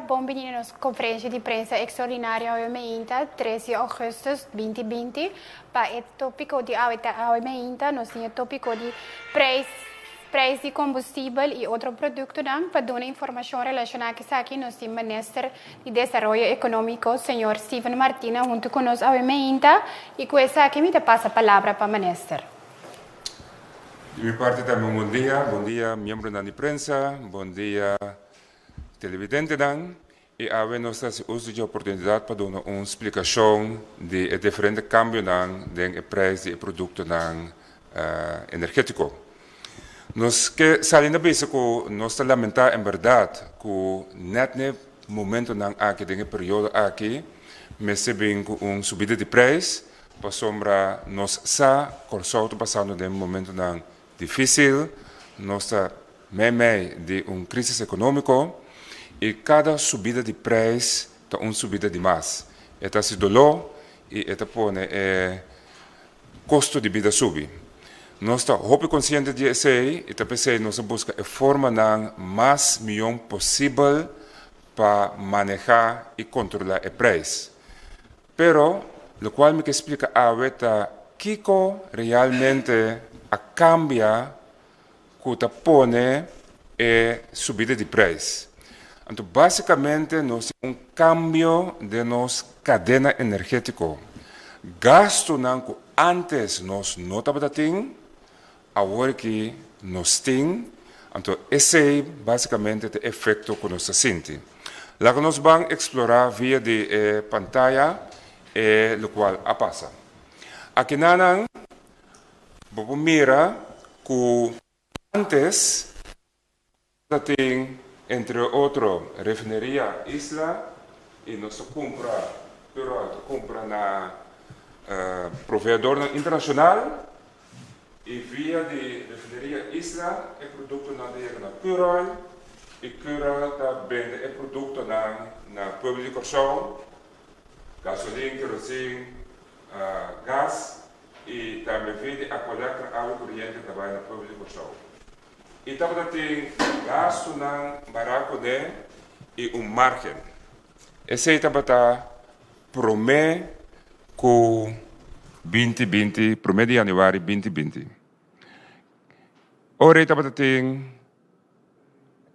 Bon bini na nos konferensia di prensa ekstraordinario awe meinta, 3 di ougùstùs 2020. Pa e tópiko di awe ta awe meinta, nos tin e tópiko di preis, preis di kombustibel i otro produktonan. Pa duna informashon relashoná ku esaki nos tin Minister di Desaroyo Ekonómiko, señor Steven Martina huntu ku nos awe meinta i ku esaki mi ta pasa palabra pa Minister. Di mi parti tambe un bon dia. Bon dia miembronan di prensa, bon dia televidentenan. I awe nos ta hasi uso di e oportunidat pa duna un splikashon di e diferente kambionan den e preis di e produktonan energetiko. Nos ke sali na bisa ku nos ta lamentá en bèrdat ku nèt n'e momentonan aki den e periodo aki mester bin ku un subida di preis pasobra nos sa Kòrsou ta pasando den momentonan difísil, nos ta meimei di un krísis ekonómiko i kada subida di preis ta un subida di mas. E ta hasi doló i e ta pone e kosto di bida subi. Nos ta hopi konsiente di esei i ta p'esei nos a buska e formanan mas mion posibel pa manehá i kontrolá e preis. Pero lokual mi ke splika awe ta kiko realmente a kambia ku ta pone e subida di preis. Anto básikamente nos tin un kambio den nos kadena energétiko. Gastunan ku ántes nos no tabata tin, awor aki nos tin. Anto esei básikamente ta e efekto ku nos ta sinti. Laga nos ban eksplorá via di e pantaya e lokual a pasa. Akinanan bo por mira ku ántes ta tin entre otro Refineria Isla y nos ta cumpra pero ta cumpra na proveedornan internacional y via di Refineria Isla e productonan ta yega na Curoil y Curoil ta bende e productonan na pueblo di Corsou, gasolin, kerosin, gas y tambe via di Aqualectra awa y coriente ta bay na pueblo di Corsou. I tabata tin gastunan bará kuné i un márgen. Esei tabata promé ku 2020, promé di yanüari 2020. Ora ei tabata tin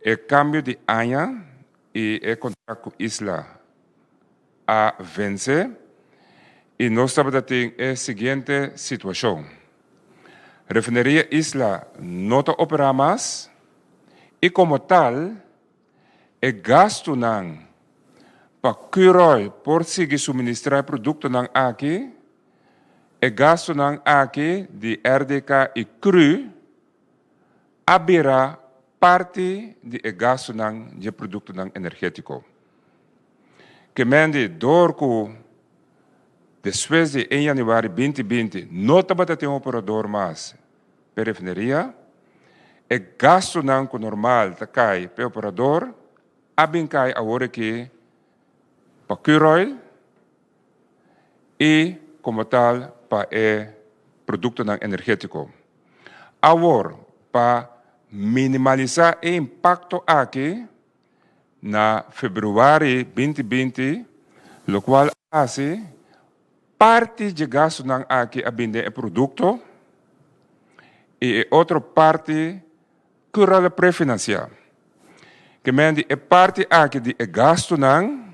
e kambio di aña i e kontrakt ku Isla a vense i nos tabata tin e siguiente situashon. Refineria Isla no ta operá mas i komo tal e gastunan pa Curoil por sigui suministrá e produktonan aki, e gastunan aki di RDK i cru a bira parti di e gastunan dje produktonan energétiko. Ke mendi dor ku despues di 1 yanüari 2020 no tabata tin operador mas p'e refineria, e gastunan ku normal ta kai p'e operador a bin kai awor aki pa Curoil i komo tal pa e produktonan energétiko. Awor pa minimalisá e impakto aki na februari 2020, lokual a hasi parti dje gastunan aki a binde e produkto i e otro parti Curoil a prefinansiá. Ke men di e parti aki di e gastunan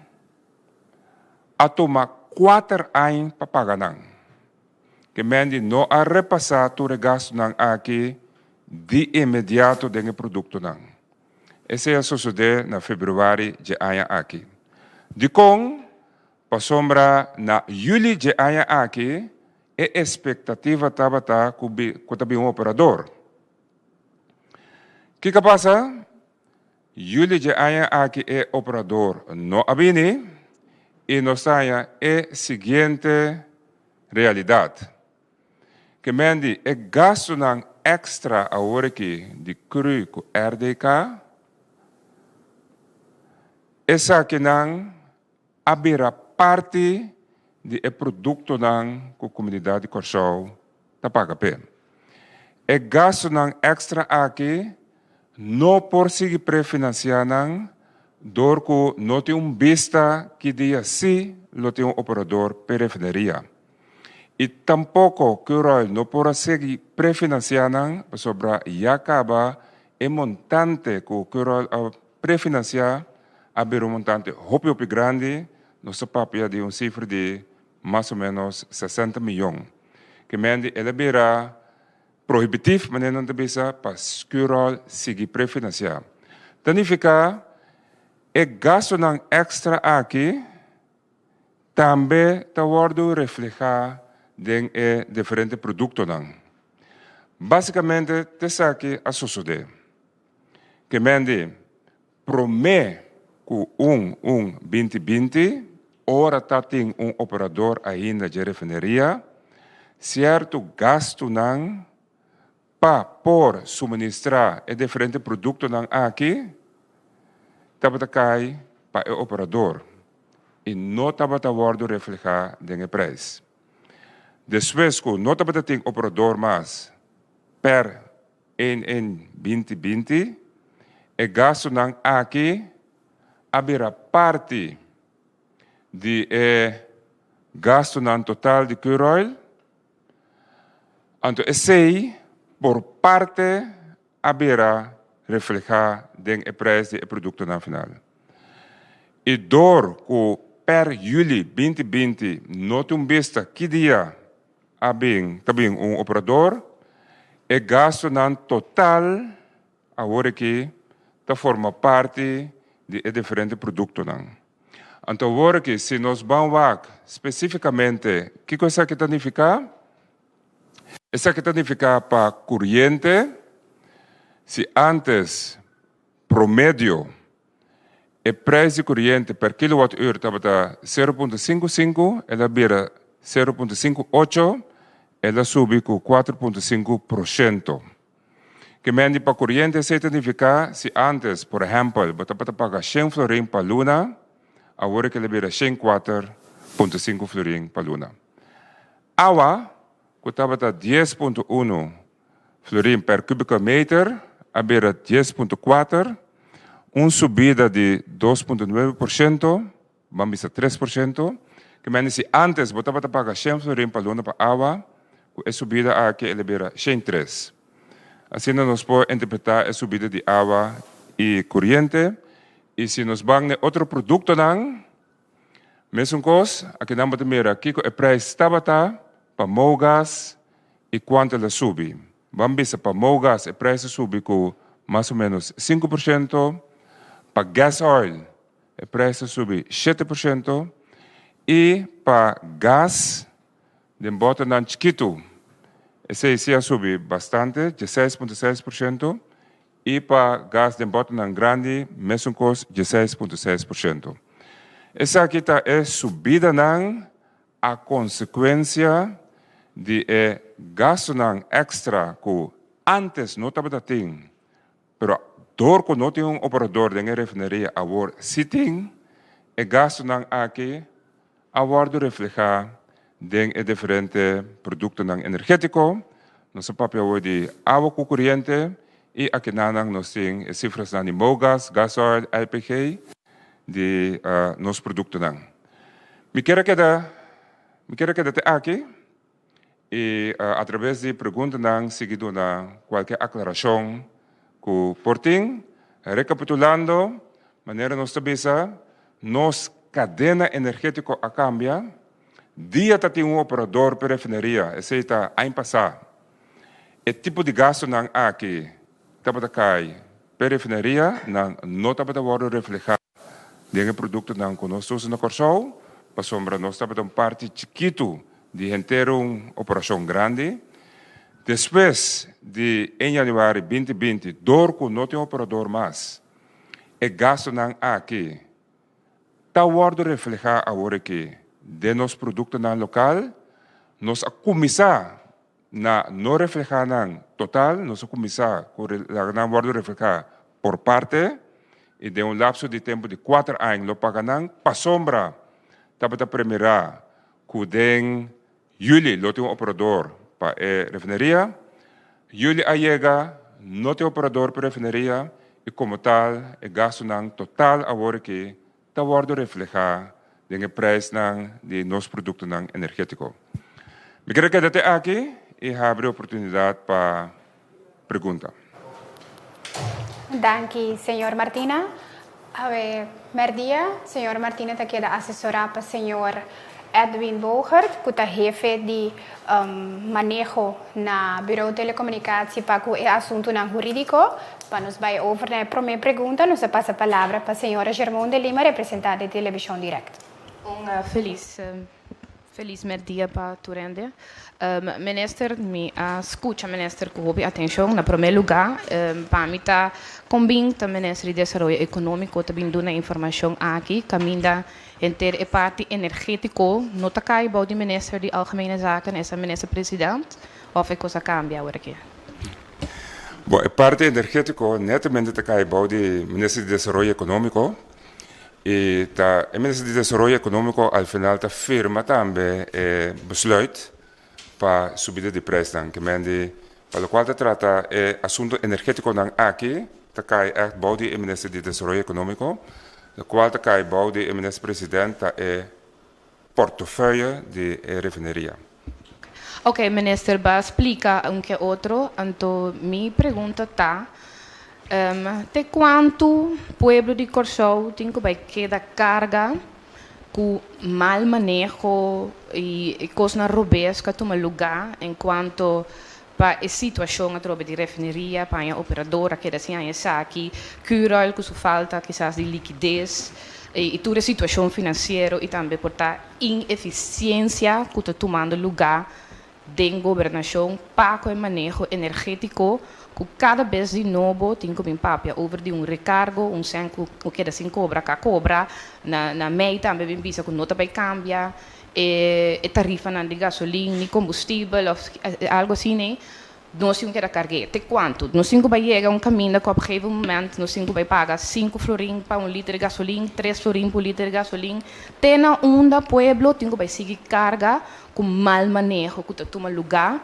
a tuma kuater aña pa paga nan. Ke men di no a repasá tur e gastunan aki di inmediato den e produktonan. Esei a sosodé na febrüari dje aña aki. Dikon? Pasobra na yüli dje aña aki e espektativa tabata ku ku ta bin un operador. Kiko a pasa? Yüli dje aña aki e operador no a bini i nos ta haña e siguiente realidat. Ke men di e gastunan èkstra awor aki di cru ku RDK, esakinan a bira parti di e produktonan ku komunidat di Kòrsou ta paga p'e. E gastunan èkstra aki no por sigui prefinansiá nan. Dor ku no tin un bista ki dia sí lo tin un operador p'e refineria. I tampoko Curoil no por a sigui prefinansiá nan pasobra ya kaba e montante ku Curoil a prefinansiá a bira un montante hopi hopi grandi, nos ta papia di un sifra di mas o ménos 60 miyon. Ke mende el a bira prohibitif, manera nan ta bisa, pa Curoil sigui prefinansiá. Ta nifiká e gastunan èkstra aki tambe ta wòrdu reflehá den e diferente produktonan. Básikamente ta esaki a sosodé. Ke mende promé ku un un 2020, ora ta tin un operador ainda dje refineria, sierto gastunan pa por suministrá e diferente produktonan aki tabata kai pa e operador i no tabata wòrdu reflehá den e preis. Despues ku no tabata tin operador mas per 1 1 2020, e gastunan aki a bira parti di e gastunan total di Curoil. Anto esei por parte a bira reflehá den e preis di e produktonan final. I dor ku per yüli 2020 no tin un bista ki dia a bin ta bin un operador, e gastunan total awor aki ta forma parti di e diferente produktonan. Anto awor aki si nos ban wak spesífikamente kiko esaki ta nifiká, esaki ta nifiká pa kuriente, si ántes promedio e preis di kuriente per kilowatùr tabata 0.55, el a bira 0.58, el a subi ku 4.5%. Ke men di pa kuriente esei ta nifiká si ántes, por ehèmpel, bo tabata paga 100 florin pa luna, awor e keda bira 104.5 florin pa luna. Awa, ku tabata 10.1 florin per kubiko meter, a bira 10.4, un subida di 2.9%, ban bisa 3%. Ke men di si ántes bo tabata paga 100 florin pa luna pa awa, ku e subida aki el a bira 103. Asina nos por interpretá e subida di awa i kuriente. I si nos ban na otro produktonan, mesun kos, akinan bo ta mira kiko e preis tabata pa mogas i kuantu el a subi. Ban bisa pa mogas e preis a subi ku mas o ménos 5%, pa gas oil e preis a subi 7% i pa gas den bòternan chikitu esei sí a subi bastante, 16.6%, i pa gas den bòternan grandi mesun kos, 16.6%. Esaki ta e subidanan a konsekuensia di e gastunan èkstra ku ántes no tabata tin, pero dor ku no tin un operador den e refineria awor sí tin, e gastunan aki a wòrdu reflehá den e diferente produktonan energétiko. Nos a papia awor di awa ku kuriente i akinanan nos tin e sifrasnan di mogas, gasoil, LPG di nos produktonan. Mi kier a keda mi kier a keda te aki i atraves di preguntanan sigui duna kualke aklarashon ku por tin. Rekapitulando, manera nos ta bisa, nos kadena energétiko a kambia. Dia ta tin un operador p'e refineria, esei ta aña pasá. E tipo di gastunan aki tabata kai p'e refineria, nan no tabata wòrdu reflehá den e produktonan ku nos ta usa na Kòrsou, pasobra nos tabata un parti chikitu di henter un operashon grandi. Despues di 1 yanüari 2020, dor ku no tin operador mas, e gastunan aki ta wòrdu reflehá awor aki den nos produktonan lokal. Nos a kuminsá na no reflehá nan total, nos a kuminsá ku laga nan wòrdu reflehá por parte i den un lapso di tempu di 4 aña lo paga nan, pasobra tabata premirá ku den yüli lo tin un operador pa e refineria. Yüli a yega, no tin operador pa e refineria. I komo tal e gastunan total awor aki ta wòrdu reflehá den e preisnan di nos produktonan energétiko. Mi kere keda te aki i habri oportunidat pa pregunta. Danki, señor Martina. Awe mèrdia, señor Martina ta keda asesorá pa señor Edwin Bogert, ku ta hefe di maneho na Bureau Telecomunicatie pa ku e asuntunan hurídiko. Pa nos bai over na e promé pregunta, nos ta pasa palabra pa señora Germon de Lima, representante di Televishon Direct. Un felis Felis merdia pa tur hende. Minister, mi a skucha minister ku hopi atenshon. Na promé lugá, pa mi ta konbin ta Minister di Desaroyo Ekonómiko ta bin duna informashon aki kaminda henter e parti energétiko no ta kai bou di Minister di Algemene Zaken, esta Minister President, òf e kos a kambia awor aki? Bon, e parti energétiko netamente ta kai bou di Minister di Desaroyo Ekonómiko. I ta e Minister di Desaroyo Ekonómiko al final ta firma tambe e besluit pa subida di prijsnan. Ke men di pa lokual ta trata e asuntu energétikonan aki ta kai ègt bou di e Minister di Desaroyo Ekonómiko, lokual ta kai bou di e Minister President ta e portefeuille di e refineria. Ok, Minister ba splika un ke otro, anto mi pregunta ta, te kuantu pueblo di Kòrsou tin ku bai keda karga ku mal maneho i kosnan robes ku a tuma lugá en kuanto pa e situashon atrobe di refineria, pa haña operador a keda sin haña esaki, Curoil ku su falta kisas di likides i tur e situashon finansiero i tambe por ta inefisiensia ku ta tumando lugá den gobernashon pa ku e maneho energétiko ku kada bes di nobo tin ku bin papia over di un rekargo, un sèn ku keda sin kobra ka kobra, na mei tambe bin bisa ku no ta bai kambia e tarifanan di gasolin ni kombustibel òf algu asina ei, nos tin ku keda karg'é. Te kuantu? Nos tin ku bai yega un kaminda ku op gegeven moment nos tin ku bai paga sinku florin pa un liter di gasolin, tres florin pa un liter di gasolin. Te na unda pueblo tin ku bai sigui karga ku mal maneho ku ta tuma lugá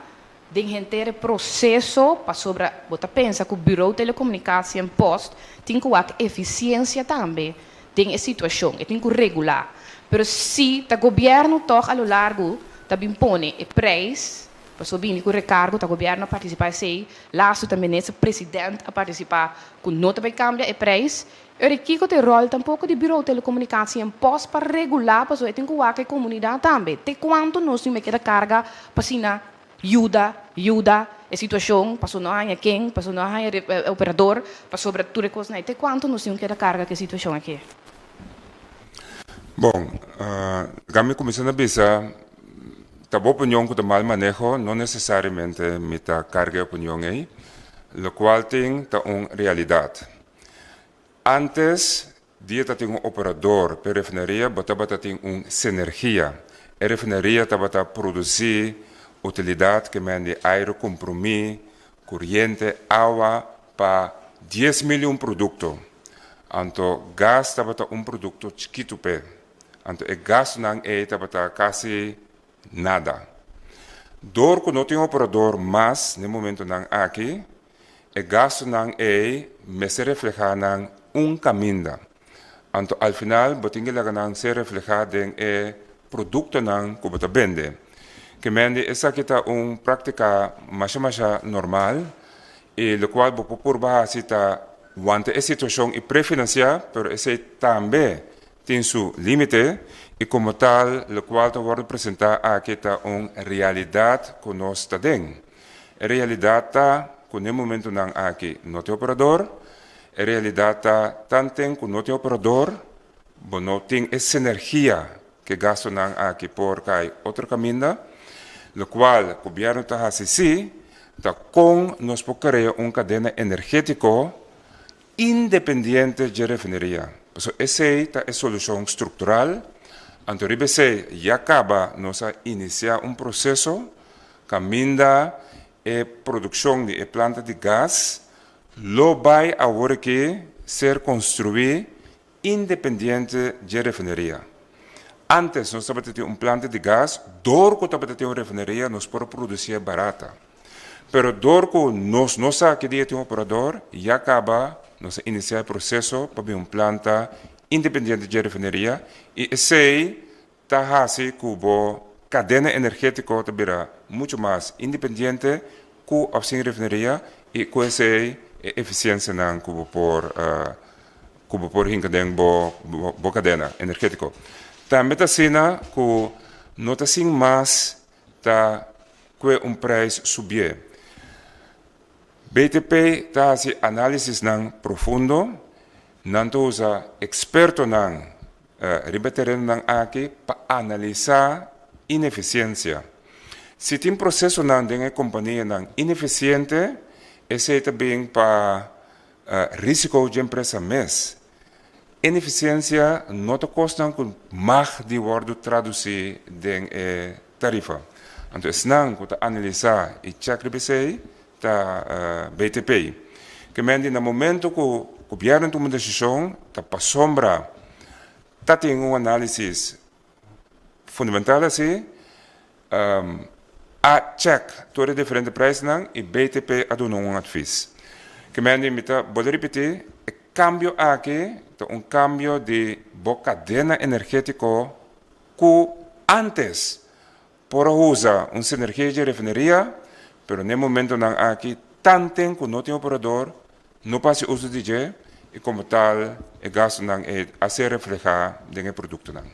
den henter e proseso pasobra bo ta pensa ku Bureau Telecomunicatie en Post tin ku wak efisiensia tambe den e situashon, e tin ku regulá. Pero si ta gobièrnu tòg a lo largu ta bin pone e preis, pasobra bini ku rekargo ta gobièrnu a partisipá esei, lastu ta minister president a partisipá ku no ta bai kambia e preis, Ora kiko ta e ròl tampoko di Bureau Telecomunicatie en Post pa regulá pasobra e tin ku wak e komunidat tambe. Te kuantu nos tin mester keda karga pa asina yuda yuda e situashon pasobra no a haña ken, pasobra no a haña operador, pasobra tur e kosnan ei. Te kuantu nos tin ku keda karga ku e situashon aki? Bon, laga mi kuminsá na bisa ta bo opinion ku ta mal maneho, no nesesariamente mi ta karga e opinion ei, lokual tin ta un realidat. Antes dia ta tin un operador p'e refineria bo tabata tin un sinergia. E refineria tabata produci utilidad ke men di aire comprumi, curiente, awa pa dies mil i un producto. Anto gas tabata un producto chikitu p'e. Anto e gastonan ei tabata casi nada. Dor cu no tin operador mas n'e momentonan aki, E gastunan ei mester reflehá nan un kaminda. Anto al final bo tin ke laga nan ser reflehá den e produktonan ku bo ta bende. Ke mende esaki ta un práktika masha masha normal i lokual bo por purba hasi ta wanta e situashon i prefinansiá, pero esei tambe tin su límite i komo tal lokual ta wòrdu presentá aki ta un realidat ku nos ta den. E realidat ta ku n'e momentunan aki no tin operador. E realidat ta tanten ku no tin operador, bo no tin e sinergia ku e gastunan aki por kai otro kaminda. Lokual gobièrnu ta hasi si, ta kon nos por krea un kadena energétiko independiente dje refineria. Pasobra esei ta e solushon struktural. Anto riba esei ya kaba nos a inisiá un proseso Kaminda e produkshon di e planta di gas lo bai awor aki ser konstruí independiente dje refineria. Ántes nos tabata tin un planta di gas, dor ku tabata tin un refineria nos por a produsié barata. Pero dor ku nos no sa ki dia tin un operador, ya kaba. Nos a inisiá e proseso pa bin un planta independiente dje refineria i esei ta hasi ku bo kadena energétiko ta bira muchu mas independiente ku òf sin refineria i ku esei e efisiensianan ku bo por ku bo por hinka den bo bo kadena energétiko. Tambe ta asina ku no ta sin mas ta kue un preis subié. BTP ta hasi análisisnan profundo, nan ta usa ekspertonan riba e terenonan aki pa analisá inefisiensia. Si tin prosesonan den e kompanianan inefisiente, esei ta bin pa risiko dje empresa mes. Inefisiensia no ta kosnan ku mag di wòrdu tradusí den e tarifa. Anto esnan ku ta analisá i chèk riba esei ta BTP. Ke men di na momento ku gobièrnu tuma un desishon ta pasobra ta tin un análisis fundamental asi, a chèk tur e diferente preisnan i BTP a duna un advis. Ke men di mi ta bolbe ripití e kambio aki ta un kambio di bo kadena energétiko ku ántes por a usa un sinergia dje refineria, pero n'e momentonan aki tanten ku no tin operador, no por hasi uso di dje i komo tal e gastunan e a ser reflehá den e produktonan.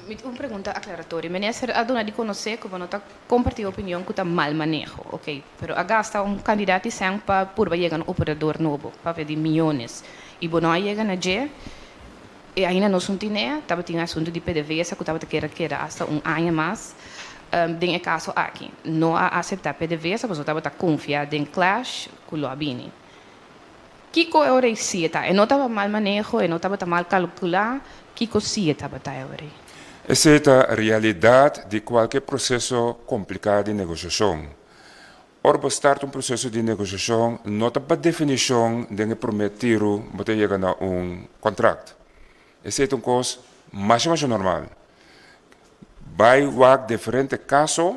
Mi tin un pregunta aklaratorio. Minister a duna di konosé ku bo no ta kompartí e opinion ku ta mal maneho, ok, pero a gasta un kantidat di sèn pa purba yega na un operador nobo, papia di miyones, i bo no a yega na dje. E ainda nos un tinea, tabatin asuntu di PDVSA ku tabata kere keda asta un aña mas. Den e kaso aki no a aseptá PDVSA pasobra tabata konfia den Clash ku lo a bini. Kiko e ora ei si e ta? E no tabata mal maneho, e no tabata mal kalkulá, kiko si e tabata e ora ei? Esei ta realidat di kualke proseso kompliká di negoshashon. Ora bo start un proseso di negosiashon no ta pa definishon den e promé tiru bo ta yega na un kontrakt. Esei ta un kos masha masha normal. Bai wak diferente kaso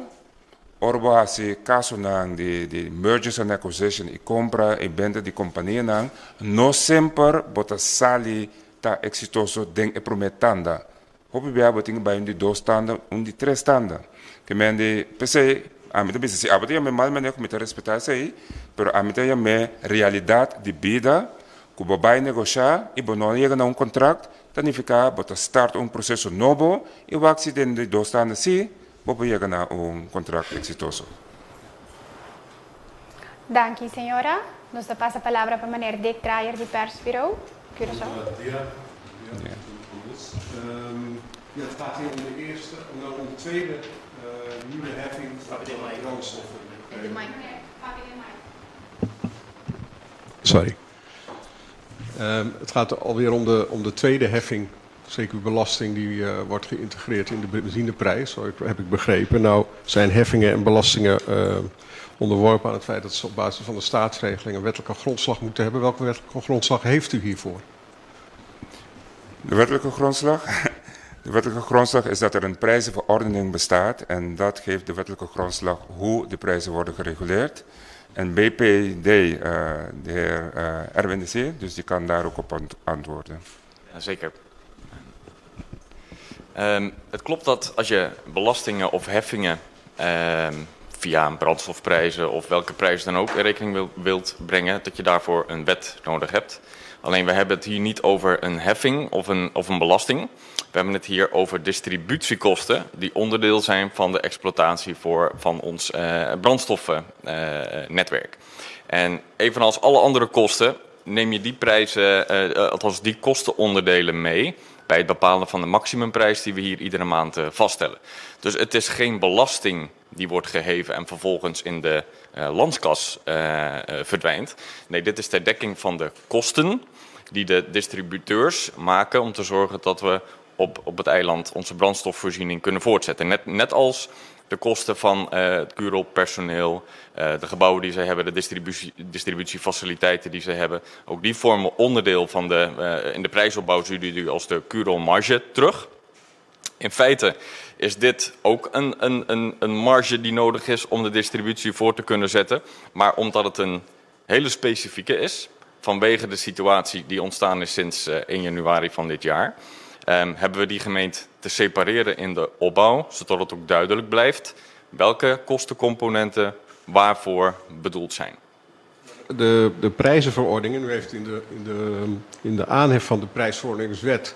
ora bo hasi kasonan di di mergers and acquisition i kompra i benta di kompanianan no semper bo ta sali ta eksitoso den e promé tanda. Hopi bia bo tin ku bai un di dos tanda, un di tres tanda. Ke men di, p'esei ami ta bisa, si abo ta yam'é mal maneho mi ta respetá esei, pero ami ta yam'é realidat di bida ku bo bai negoshá i bo no yega na un kontrakt, ta nifiká bo ta start un proseso nobo i wak si den di dos tanda sí bo por yega na un kontrakt eksitoso. Danki señora. Nos ta pasa palabra pa meneer Dick Draaier di Persbureau Curaçao. Bon dia. Bon dia. Ja, het gaat hier om de eerste, om de, om de tweede nieuwe heffing op brandstoffen. Sorry. Het gaat alweer om de tweede heffing, zeker belasting die wordt geïntegreerd in de benzineprijs, zo heb ik begrepen. Nou zijn heffingen en belastingen onderworpen aan het feit dat ze op basis van de staatsregeling een wettelijke grondslag moeten hebben. Welke wettelijke grondslag heeft u hiervoor? De wettelijke grondslag? De wettelijke grondslag is dat er een prijzenverordening bestaat en dat geeft de wettelijke grondslag hoe de prijzen worden gereguleerd. En BPD, de heer Erwin de Zeer, dus die kan daar ook op antwoorden. Jazeker. Het klopt dat als je belastingen of heffingen via brandstofprijzen of welke prijs dan ook in rekening wilt brengen, dat je daarvoor een wet nodig hebt. Alleen we hebben het hier niet over een heffing of een belasting. We hebben het hier over distributiekosten die onderdeel zijn van de exploitatie van ons brandstoffennetwerk. En evenals alle andere kosten neem je die prijzen, althans die kostenonderdelen mee bij het bepalen van de maximumprijs die we hier iedere maand vaststellen. Dus het is geen belasting die wordt geheven en vervolgens in de landskas verdwijnt. Nee, dit is ter dekking van de kosten die de distributeurs maken om te zorgen dat we op het eiland onze brandstofvoorziening kunnen voortzetten. Net als de kosten van het Curoil-personeel, de gebouwen die ze hebben, de distributiefaciliteiten die ze hebben. Ook die vormen onderdeel van de, in de prijsopbouw zien jullie als de Curoil-marge terug. In feite is dit ook een marge die nodig is om de distributie voor te kunnen zetten. Maar omdat het een hele specifieke is, Vanwege de situatie die ontstaan is sinds 1 januari van dit jaar, hebben we die gemeend te separeren in de opbouw, zodat het ook duidelijk blijft welke kostencomponenten waarvoor bedoeld zijn. De prijzenverordening, u heeft in de aanhef van de prijsverordeningswet,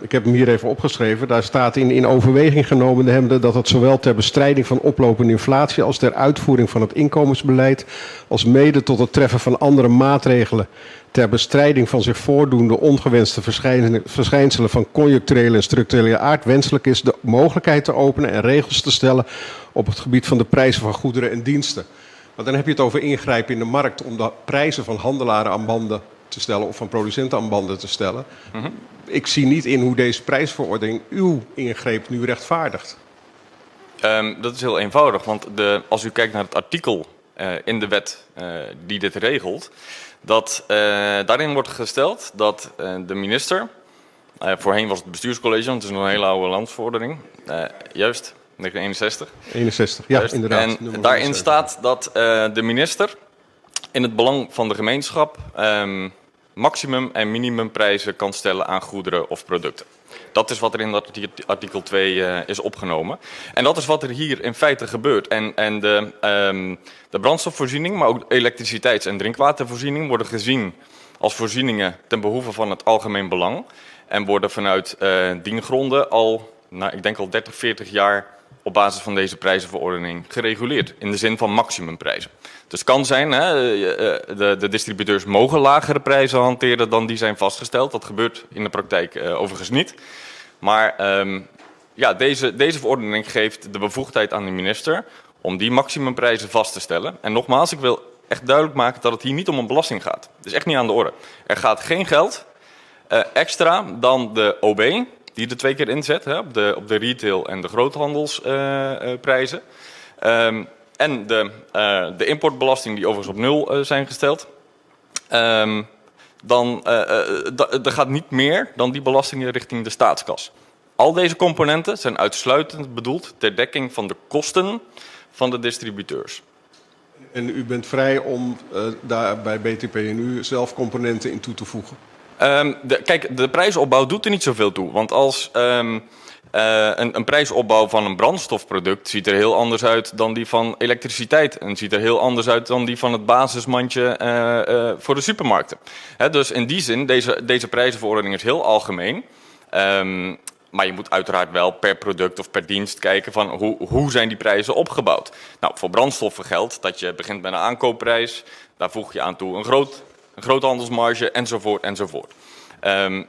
ik heb hem hier even opgeschreven, daar staat in overweging genomen hebbende dat het zowel ter bestrijding van oplopende inflatie als ter uitvoering van het inkomensbeleid, als mede tot het treffen van andere maatregelen ter bestrijding van zich voordoende ongewenste verschijnselen van conjuncturele en structurele aard wenselijk is de mogelijkheid te openen en regels te stellen op het gebied van de prijzen van goederen en diensten. Want dan heb je het over ingrijpen in de markt om de prijzen van handelaren aan banden te stellen of van producenten aan banden te stellen. Ik zie niet in hoe deze prijsverordening uw ingreep nu rechtvaardigt. Dat is heel eenvoudig, want als u kijkt naar het artikel in de wet die dit regelt, dat daarin wordt gesteld dat de minister, voorheen was het bestuurscollege, want het is nog een hele oude landsverordening, juist, 1961. 61, ja, Juist. Inderdaad. En Nummer daarin 170. staat dat de minister in het belang van de gemeenschap maximum- en minimumprijzen kan stellen aan goederen of producten. Dat is wat er in dat artikel 2 is opgenomen. En dat is wat er hier in feite gebeurt. En de brandstofvoorziening, maar ook elektriciteits- en drinkwatervoorziening worden gezien als voorzieningen ten behoeve van het algemeen belang. En worden vanuit diengronden al, ik denk al 30, 40 jaar op basis van deze prijzenverordening gereguleerd. In de zin van maximumprijzen. Dus het kan zijn, de distributeurs mogen lagere prijzen hanteren dan die zijn vastgesteld. Dat gebeurt in de praktijk overigens niet. Maar deze verordening geeft de bevoegdheid aan de minister om die maximumprijzen vast te stellen. En nogmaals, ik wil echt duidelijk maken dat het hier niet om een belasting gaat. Het is echt niet aan de orde. Er gaat geen geld extra dan de OB, die er 2 keer inzet, hè, op de retail- en de groothandelsprijzen. En de importbelasting, die overigens op 0 zijn gesteld. Er gaat niet meer dan die belastingen richting de staatskas. Al deze componenten zijn uitsluitend bedoeld ter dekking van de kosten van de distributeurs. En u bent vrij om daar bij BTPNU zelf componenten in toe te voegen? De prijsopbouw doet er niet zoveel toe. Want als een prijsopbouw van een brandstofproduct ziet er heel anders uit dan die van elektriciteit. En ziet er heel anders uit dan die van het basismandje voor de supermarkten. Dus in die zin, deze prijzenverordening is heel algemeen. Maar je moet uiteraard wel per product of per dienst kijken van hoe zijn die prijzen opgebouwd. Voor brandstoffen geldt dat je begint met een aankoopprijs. Daar voeg je aan toe een groothandelsmarge enzovoort enzovoort.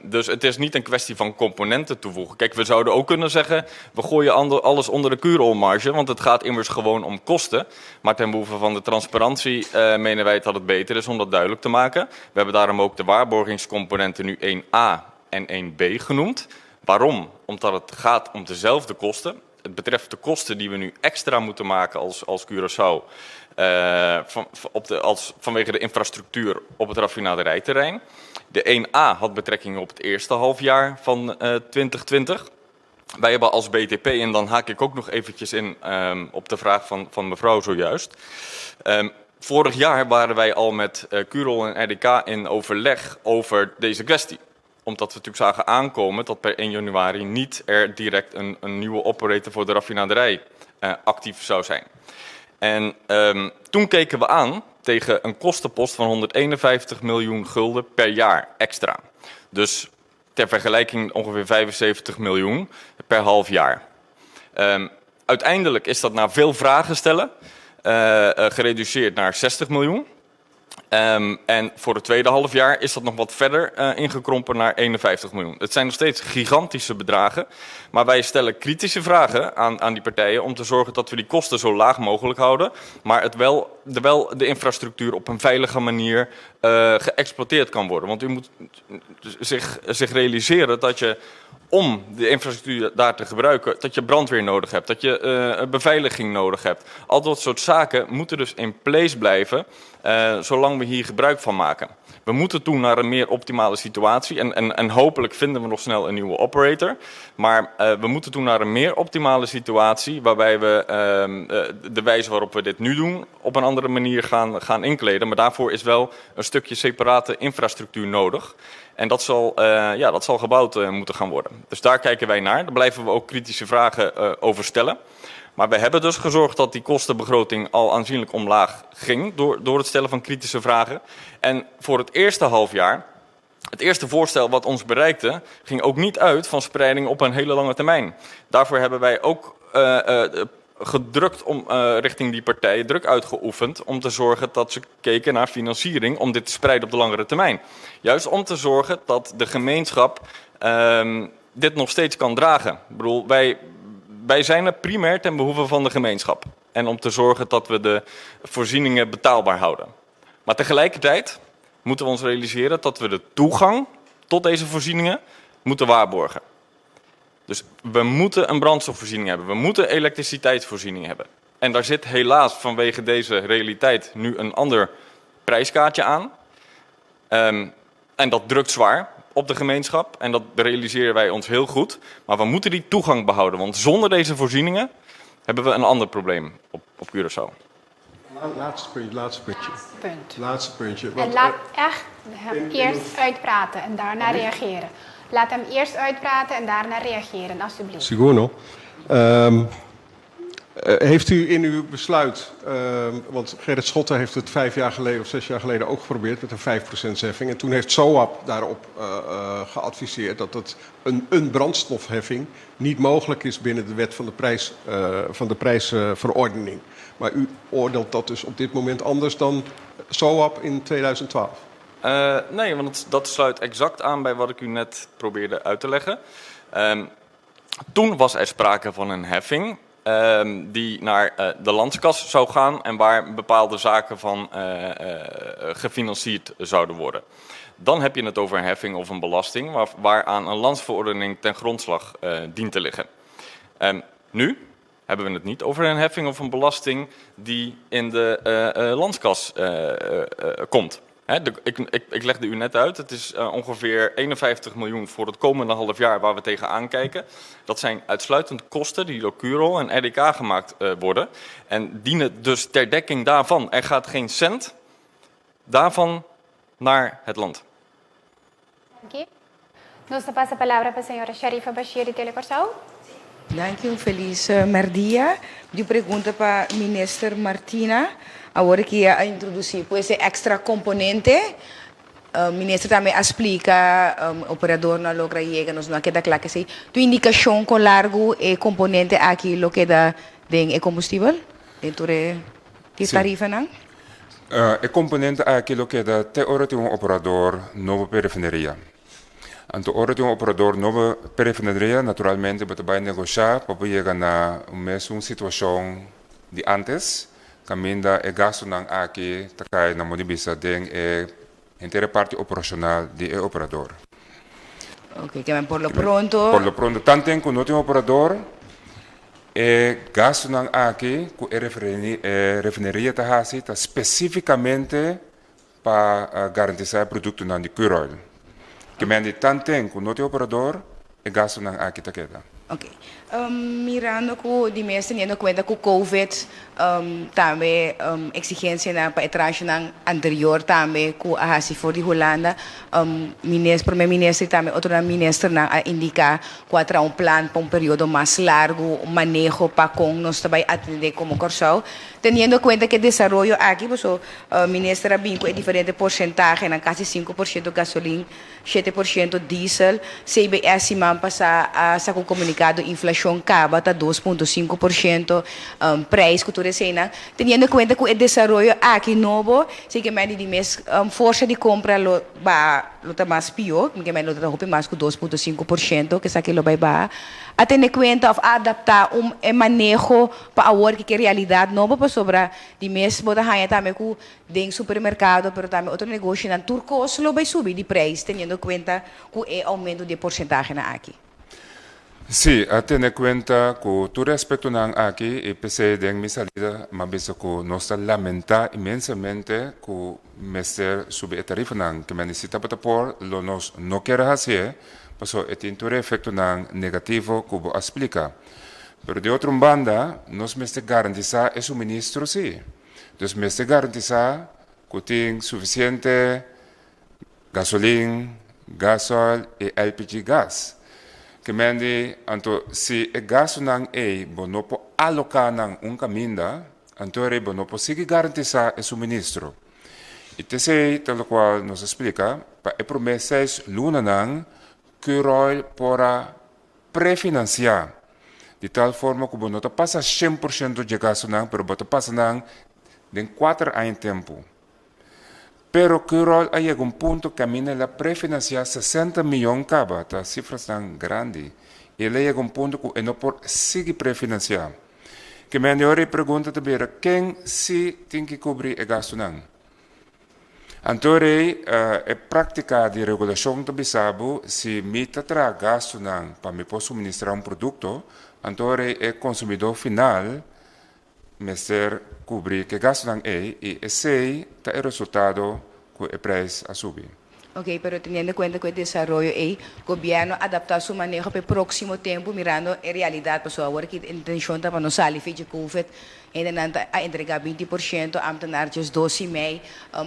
Dus het is niet een kwestie van componenten toevoegen. We zouden ook kunnen zeggen, we gooien alles onder de Curoil-marge, want het gaat immers gewoon om kosten. Maar ten behoeve van de transparantie menen wij dat het beter is om dat duidelijk te maken. We hebben daarom ook de waarborgingscomponenten nu 1A en 1B genoemd. Waarom? Omdat het gaat om dezelfde kosten. Het betreft de kosten die we nu extra moeten maken als Curaçao, vanwege de infrastructuur op het raffinaderijterrein. De 1A had betrekking op het eerste halfjaar van 2020. Wij hebben als BTP, en dan haak ik ook nog eventjes in op de vraag van mevrouw zojuist. Vorig jaar waren wij al met Curoil en RDK in overleg over deze kwestie. Omdat we natuurlijk zagen aankomen dat per 1 januari niet er direct een nieuwe operator voor de raffinaderij actief zou zijn. En toen keken we aan tegen een kostenpost van 151 miljoen gulden per jaar extra. Dus ter vergelijking ongeveer 75 miljoen per half jaar. Uiteindelijk is dat na veel vragen stellen gereduceerd naar 60 miljoen. En voor het tweede halfjaar is dat nog wat verder ingekrompen naar 51 miljoen. Het zijn nog steeds gigantische bedragen, maar wij stellen kritische vragen aan die partijen om te zorgen dat we die kosten zo laag mogelijk houden, maar het wel, de, wel de infrastructuur op een veilige manier geëxploiteerd kan worden. Want u moet zich realiseren dat je om de infrastructuur daar te gebruiken, dat je brandweer nodig hebt, dat je beveiliging nodig hebt. Al dat soort zaken moeten dus in place blijven, zolang we we hier gebruik van maken. We moeten toe naar een meer optimale situatie en hopelijk vinden we nog snel een nieuwe operator. Maar we moeten toe naar een meer optimale situatie waarbij we de wijze waarop we dit nu doen op een andere manier gaan inkleden. Maar daarvoor is wel een stukje separate infrastructuur nodig. En dat zal gebouwd moeten gaan worden. Dus daar kijken wij naar. Daar blijven we ook kritische vragen over stellen. Maar we hebben dus gezorgd dat die kostenbegroting al aanzienlijk omlaag ging door het stellen van kritische vragen. En voor het eerste halfjaar, het eerste voorstel wat ons bereikte, ging ook niet uit van spreiding op een hele lange termijn. Daarvoor hebben wij ook gedrukt om richting die partijen, druk uitgeoefend om te zorgen dat ze keken naar financiering om dit te spreiden op de langere termijn. Juist om te zorgen dat de gemeenschap dit nog steeds kan dragen. Ik bedoel, wij zijn er primair ten behoeve van de gemeenschap. En om te zorgen dat we de voorzieningen betaalbaar houden. Maar tegelijkertijd moeten we ons realiseren dat we de toegang tot deze voorzieningen moeten waarborgen. Dus we moeten een brandstofvoorziening hebben. We moeten elektriciteitsvoorziening hebben. En daar zit helaas vanwege deze realiteit nu een ander prijskaartje aan. En dat drukt zwaar op de gemeenschap. En dat realiseren wij ons heel goed. Maar we moeten die toegang behouden. Want zonder deze voorzieningen hebben we een ander probleem op Curaçao. Laatste puntje, laatste puntje. Laatste punt. Laatste puntje. En Want, laat echt hem eerst uitpraten en daarna Oh, nee. reageren. Laat hem eerst uitpraten en daarna reageren, alsjeblieft. Sigur no. Heeft u in uw besluit, want Gerrit Schotte heeft het 5 jaar geleden of 6 jaar geleden ook geprobeerd met een 5% heffing. En toen heeft SOAB daarop geadviseerd dat het een brandstofheffing niet mogelijk is binnen de wet van de prijs, van de prijsverordening. Maar u oordeelt dat dus op dit moment anders dan SOAB in 2012? Nee, want dat sluit exact aan bij wat ik u net probeerde uit te leggen. Toen was er sprake van een heffing die naar de landskas zou gaan en waar bepaalde zaken van gefinancierd zouden worden. Dan heb je het over een heffing of een belasting waaraan een landsverordening ten grondslag dient te liggen. Nu hebben we het niet over een heffing of een belasting die in de landskas komt. Ik legde u net uit, het is ongeveer 51 miljoen voor het komende half jaar waar we tegenaan kijken. Dat zijn uitsluitend kosten die door Curoil en RDK gemaakt worden. En dienen dus ter dekking daarvan. Er gaat geen cent daarvan naar het land. Dank je. Nos ta pasa palabra pa señora Sharifa Bashir di Telekòrsou. Dank u, felis merdia. Mi pregunta pa minister Martina. Awor ku a introdusí, pues, extra komponente. Minister tambe a splika, operador no a logra yega, nos no a keda kla ku esei. Tin indikashon kon largu e komponente aki lo keda den e kombustibel? Dentro di tarifanan? E komponente aki lo keda te ora tin un operador nobo pa refineria. Anto ora tin un operador nobo pa refineria, naturalmente bo ta bai negoshá pa yega na mesun situashon di antes, kaminda e gastunan aki ta kai na moda di bisa den e entero parti operashonal di e operador. Ok, ke por lo pronto. Por lo pronto, tantu ku no tin operador, e gastunan aki ku e refineria ta hasi ta spesífikamente pa garantisá e produktonan di Curoil. Ke men tantu ku no tin operador, e gastunan aki ta keda. Ok. Mirando ku di mes teniendo kuenta ku COVID, tambe eksigensianan pa e tranchenan anterior tambe ku a hasi for di Hulanda, minister, promé minister tambe otro ministernan a indiká ku a traha un plan pa un periodo mas largu, un maneho pa kon nos tambe atendé komo Kòrsou. Teniendo kuenta ku e desaroyo aki, so, minister a bin ku diferente porsentahe, na kasi 5% gasolin, 7% diesel, CBS siman pasá a saka un komunikado, inflashon kaba ta 2,5%, prijs ku tur eseinan. Teniendo kuenta ku e desaroyo aki nobo, si ke men di mes forsa di kompra lo ba lo ta mas pió, ke men lo ta hopi mas ku 2,5%, ku esaki lo bai ba. A tene kuenta òf adaptá un maneho pa awor ku realidat nobo pasobra di mes bo ta haña tambe ku den supermerkado, pero tambe otro negoshinan tur kos lo bai subi di prijs, teniendo kuenta ku e oumento di porsentahenan aki. Si, a tene kuenta ku tur e aspektonan aki i p'esei den mi salida m'a bisa ku nos ta lamentá inmensamente ku mester subi e tarifanan. Ke mende si tabata por lo nos no kier a hasié pasobra e tin tur e efektonan negativo ku bo a splika. Pero di otro un banda nos mester garantisá e suministro si. Dus mester garantisá ku tin sufisiente gasolin, gasoil i LPG gas. Ke mendi anto si e gastunan ei bo no por aloká nan un kaminda, anto rei bo no por sigui garantisá e suministro. I t'esei ta lokual nos a splika, pa e promé seis lunanan Curoil por a prefinansiá, di tal forma ku bo no ta pasa 100% dje gastunan, pero bo ta pasa nan den 4 aña tempu. Pero Curoil a yega un punto kaminda el a prefinansiá 60 mion kaba, ta sifranan grandi. I el a yega un punto ku e no por sigui prefinansiá. Ke men e pregunta ta bira ken si tin ku kubri e gastunan. Anto rei e práktika di regulashon ta bisa bo si mi ta traha gastunan pa mi por suministrá un produkto, anto rei e konsumidó final mester kubri e gastunan ei i esei ta e resultado ku e preis a subi. Ok, pero teniendo en cuenta ku e desaroyo ei, gobièrnu adaptá su maneho pa e próksimo tempu, mirando e realidat, pasobra awor ku intenshon ta pa no sali for di COVID, ainda a entregá 20%, ambtenaar 12,5,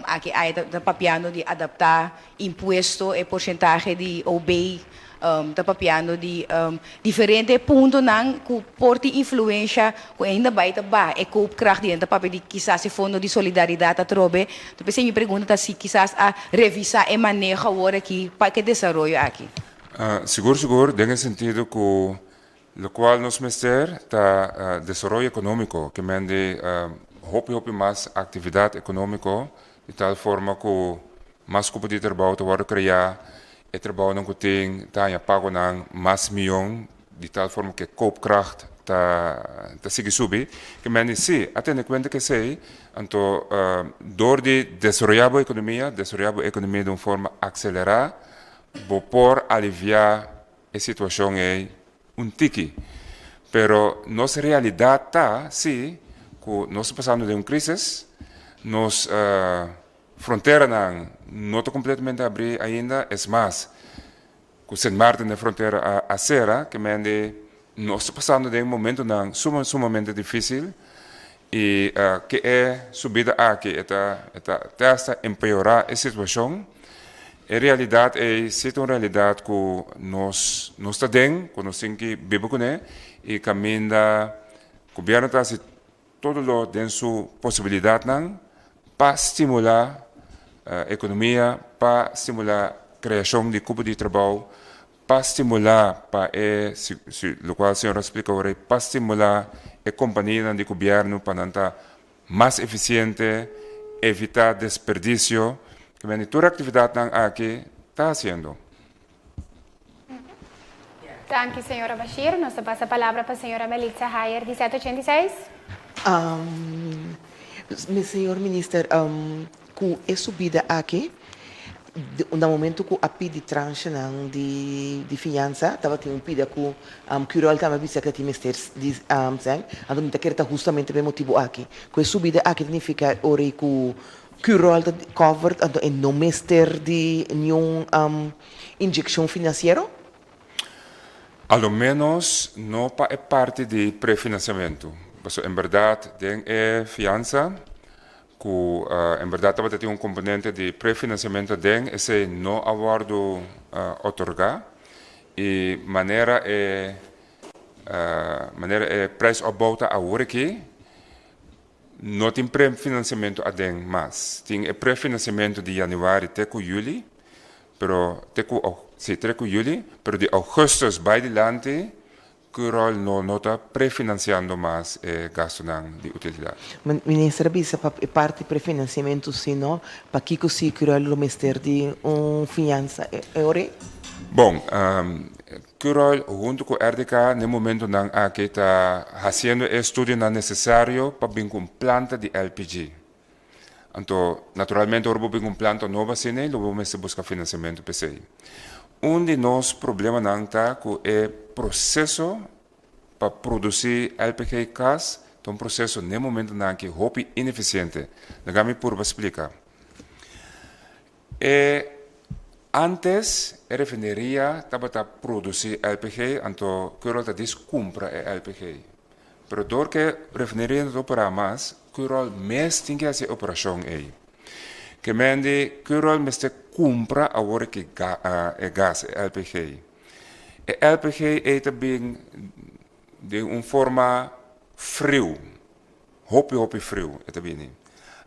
aki ei ta papiando di adaptá impuesto e porsentahe di OB, ta papiando di diferente puntonan ku por tin influensia ku ainda bai ta ba e koopkracht di ta papia di kisas e fondo di solidaridat atrobe. Anto mi pregunta ta si kisas a revisá e maneho awor aki pa e desaroyo aki. Sigur, sigur, den sentido ku lokual nos mester ta desaroyo ekonómiko, ke men di hopi hopi mas aktividat ekonómiko, di tal forma ku mas kupo di trabou ta wòrdu kreá, e trabounan ku tin ta haña pagonan mas mion, di tal forma ku koopkracht ta sigui subi. Ke men di si, a tene kuenta ku esei, anto dor di desaroyá e ekonomia, desaroyá e ekonomia di un forma akselerá, bo por aliviá e situashon ei un tiki. Pero nos realidat ta, si, ku nos ta pasando den un krísis, nos fronteranan no ta kompletamente habrí ainda, es mas, ku Sint Maarten e frontera a sera, ke men di nos ta pasando den un momentonan sumamente difísil i ku e subida aki ta hasta empeorá e situashon. E realidat ei si un realidat ku nos ta den, ku nos tin ku biba kuné i kaminda gobièrnu ta hasi tur lo den su posibilidatnan pa stimulá ekonomia, pa stimulá kreashon di kupo di trabou, pa stimulá pa e si, si, lokual señor a splika awor, pa stimulá e kompanianan di gobièrnu pa nan ta mas efisiente, evitá desperdisio, ke men tur aktividatnan aki ta hasiendo. Danki, señora Bashir. Nos ta pasa palabra pa señora Melitza Hayer, di 786. Señor Minister, ku e subida aki, na momento ku a pidi tranchenan di fiansa, tabatin un pida ku Curoil tambe bisa ku tin mester di sèn, anto mi ta kere ta hustamente pa e motibu aki. Ku e subida aki significa ora ku Curoil ta covered, anto e no mester di ningun inyekshon finansiero? A lo menos no pa e parti di prefinansiamentu. Pasobra en berdat, den e fiansa, ku en berdat tabatin un komponente di prefinansiamentu den, esei no a wòrdu otorgá i manera e prijsopbouw ta awor aki, no tin prefinansiamentu aden mas. Tin e prefinansiamentu di yanüari te ku yüli, pero te ku si, te ku yüli, pero di ougùstùs bai dilanti, Curoil no ta prefinansiando mas e gastunan di utilidat. Minister bisa pa e parti prefinansiamentu si no, pakiko si Curoil lo mester di un fiansa e ora? Bon, Curoil huntu ku RDK na e momentonan aki ta hasiendo e estudionan nesesario pa bin ku un planta di LPG. Anto, naturalmente, ora bo bin un planta nobo asina, lo bo mester buska finansiamentu p'esei. Un di nos problemanan ta ku e proseso pa produsí LPG gas ta un proseso na e momentonan aki hopi inefisiente. Laga mi purba splika. E antes e refineria tabata produsí LPG, anto Curoil ta dis kumpra e LPG. Pero dor ku e refineria no ta operá mas, Curoil mes tin ke hasi e operashon ei. Ke men di Curoil mester kumpra awor ki e gas, e LPG. E LPG ei ta bin den un forma friu, hopi hopi friu e ta bini.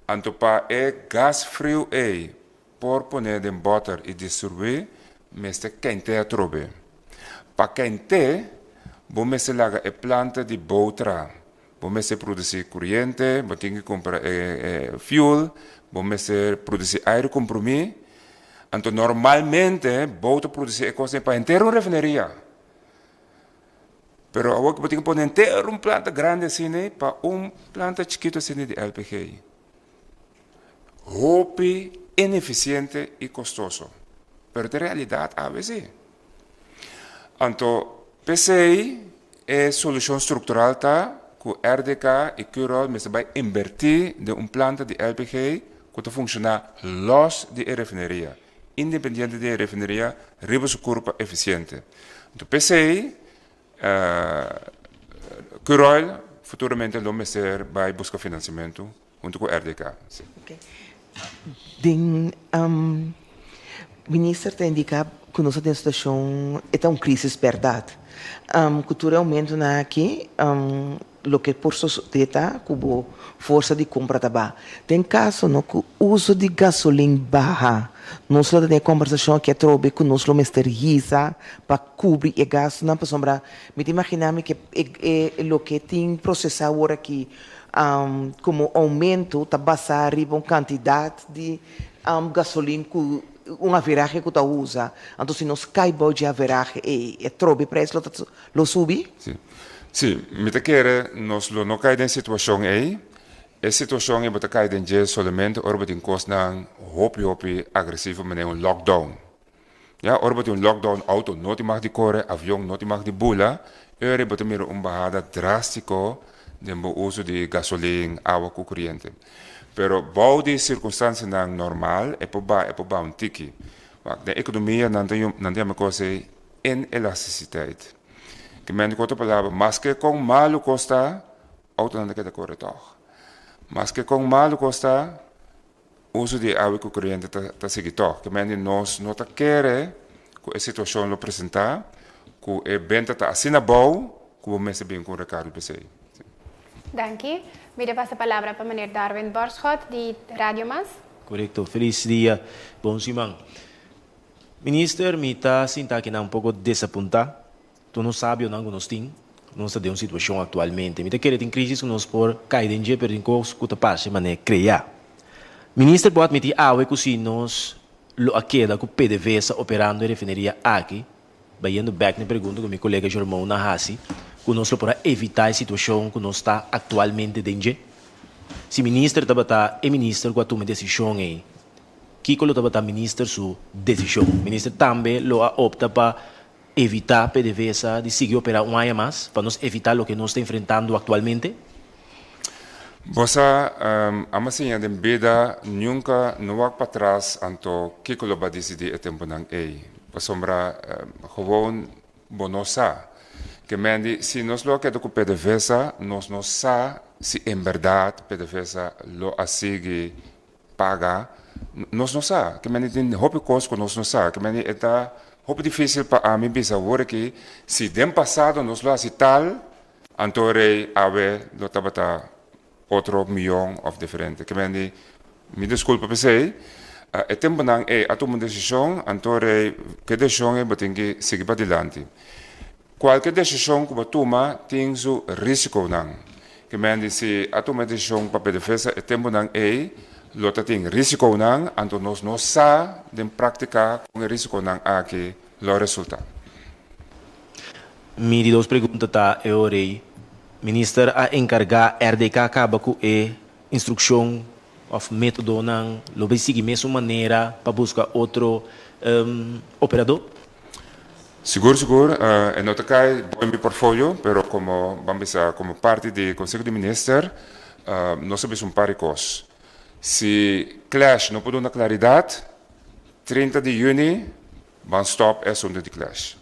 Anto pa e gas friu ei por pone den bòter i distribuí, mester kent'é atrobe. Pa kent'é, bo mester laga e planta di bou traha. Bo mester produsí kuriente, bo tin ku kumpra e fuel, bo mester produsí aire kompromí. Anto normalmente bou ta produsí e kosnan pa henter un refineria. Pero awor ku bo tin ku pone henter un planta grandi asina pa un planta chikitu asina di LPG. Hopi inefisiente i kostoso. Pero ta e realidat awe si. Anto p'esei e solushon struktural ta ku RDK i Curoil mester bai inbertí den un planta di LPG ku ta funshoná lòs di e refineria, independiente di e refineria riba su kurpa efisiente. Anto p'esei Curoil futuramente lo mester bai buska finansiamentu huntu ku RDK. Si. Den minister ta indiká ku nos ta den situashon e ta un krisis bèrdat. Ku tur e oumentonan aki loke por sosodé ta ku bo forsa di kompra ta baha. Den kaso no ku uso di gasolin baha nos lo ta den e kombersashon aki atrobe ku nos lo mester hisa pa kubri e gastunan pasobra mi ta imaginá mi ke e loke tin prosesá awor aki Komo oumento ta basá riba un kantidat di gasolin ku un averahe ku ta usa. Anto si nos kai bou dje averahe ei, e trobe preis lo ta lo subi? Sí. Sí, mi ta kere nos lo no kai den situashon ei. E situashon ei bo ta kai den dje solamente ora bo tin kosnan hopi hopi agresivo manera un lockdown. Ya, ora bo tin un lockdown auto no tin mag di kore, avion no tin mag di bula, eur bo ta mira un bahada drástiko den bo uso di gasolin, awa ku kuriente. Pero bou di sirkunstansianan normal e por baha, e por baha un tiki. Wak, den ekonomia nan ta nan ta yama e kos ei inelastisiteit. Ke mente ku otro palabra, maske kon malu kos ta, autonan ta keda kore tòg. Maske kon malu kos ta, Uso di e awe ku koriente ta ta sigui tòg. Ke mende nos no ta kere ku e situashon lo presentá ku e benta ta asina abou ku bo mester bin ku un rekargo p'esei. Danki. Mi ta pasa palabra pa meneer Darwin Borschot di Radio Mas. Korekto. Felis dia. Bon siman. Minister, mi ta sinta akinan un poko desapuntá. Tur nos sabionan ku nos tin, nos ta den un situashon aktualmente. Mi ta kere tin krisis ku nos por kai den dje, pero tin kos ku ta parse manera kreá. Minister por atmití awe ku si nos lo a keda ku PDVSA operando e refineria aki, bayendo bèk na e pregunta ku mi kolega Jormon a hasi, ku nos lo por a evitá e situashon ku nos ta aktualmente den dje? Si minister tabata e minister ku a tuma e desishon ei, kiko lo tabata minister su desishon? Minister tambe lo a opta pa Evitá PDVSA di sigui operá un aña mas pa nos evitá loke nos ta enfrentando aktualmente? Bo sa, amo siña den bida nunka no wak patras anto kiko lo ba disidí e tempunan ei, pasobra gewoon bo no sa. Ke men di si nos lo a keda ku PDVSA nos no sa si en bèrdat PDVSA lo a sigui paga, nos no sa. Ke mende tin hopi kos ku nos no sa. Ke mende e ta hopi difísil pa ami bisa awor aki si den pasado nos lo hasi tal, anto rei awe lo tabata otro mion òf diferente. Ke mende mi diskulpa p'esei. E tempunan ei a tuma un desishon, anto rei ke desishon ei bo tin ki sigui padilanti. Kualke desishon ku bo tuma tin su risikonan. Ke men di si a tuma e desishon pa PDVSA e tempunan ei lo ta tin risikonan, anto nos no sa den praktika kon e risikonan aki lo resulta. Mi di dos pregunta ta e ora ei Minister a enkargá RDK kaba ku e instrukshon òf métodonan lo bay sigui mesun manera pa buska otro operadó? Sigur sigur, e no ta kai bou mi portfolio, pero komo ban bisa komo parti di Konseho di Minister nos a bisa un par di kos. Si Clash no por duna klaridat, 30 di yüni ban stòp e asuntu di Clash.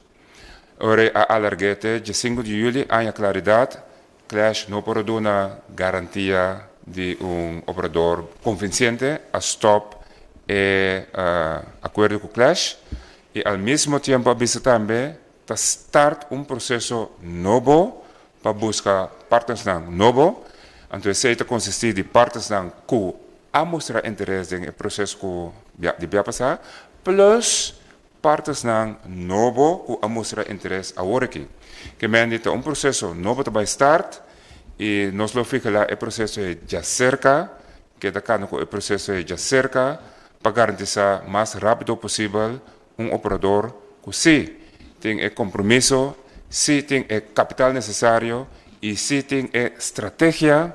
Ora a alarg'é te 15 di yüli aña klaridat, Clash no por a duna garantia di un operador konvinsente, a stòp e akuerdo ku Clash i al mismo tiempo a bisa tambe ta start un proseso nobo pa buska partnersnan nobo. Anto esei ta konsistí di partnersnan ku a mustra interes den e proseso ku di bia pasá, plus Partnersnan nobo ku a mustra interes awor aki. Ke mendi ta un proseso nobo ta bai start i nos lo vigilá e proseso ei djaserka, keda kanda ku e proseso ei djaserka pa garantisá mas rápido posibel un operador ku sí tin e kompromiso, sí tin e kapital nesesario i sí tin e strategia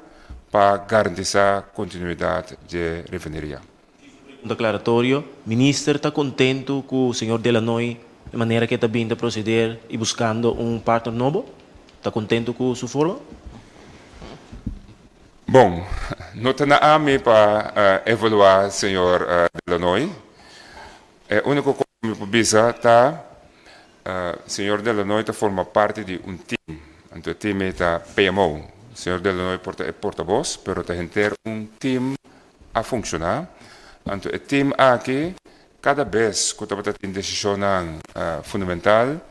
pa garantisá kontinuidat dje refineria. Un declaratorio, Minister ta contento cu señor Delanoy e manera cu e ta bin ta proceder y buscando un partner nobo? Ta contento cu su forma? Bon, no ta na ami pa evalua señor Delanoy. E unico cos cu mi por bisa ta señor Delanoy ta forma parti di un team, anto e team ei ta PMO. Señor Delanoy por ta e portavoz, pero ta henter un team a funshoná. Anto e tim aki kada bes ku tabata tin desishonnan fundamental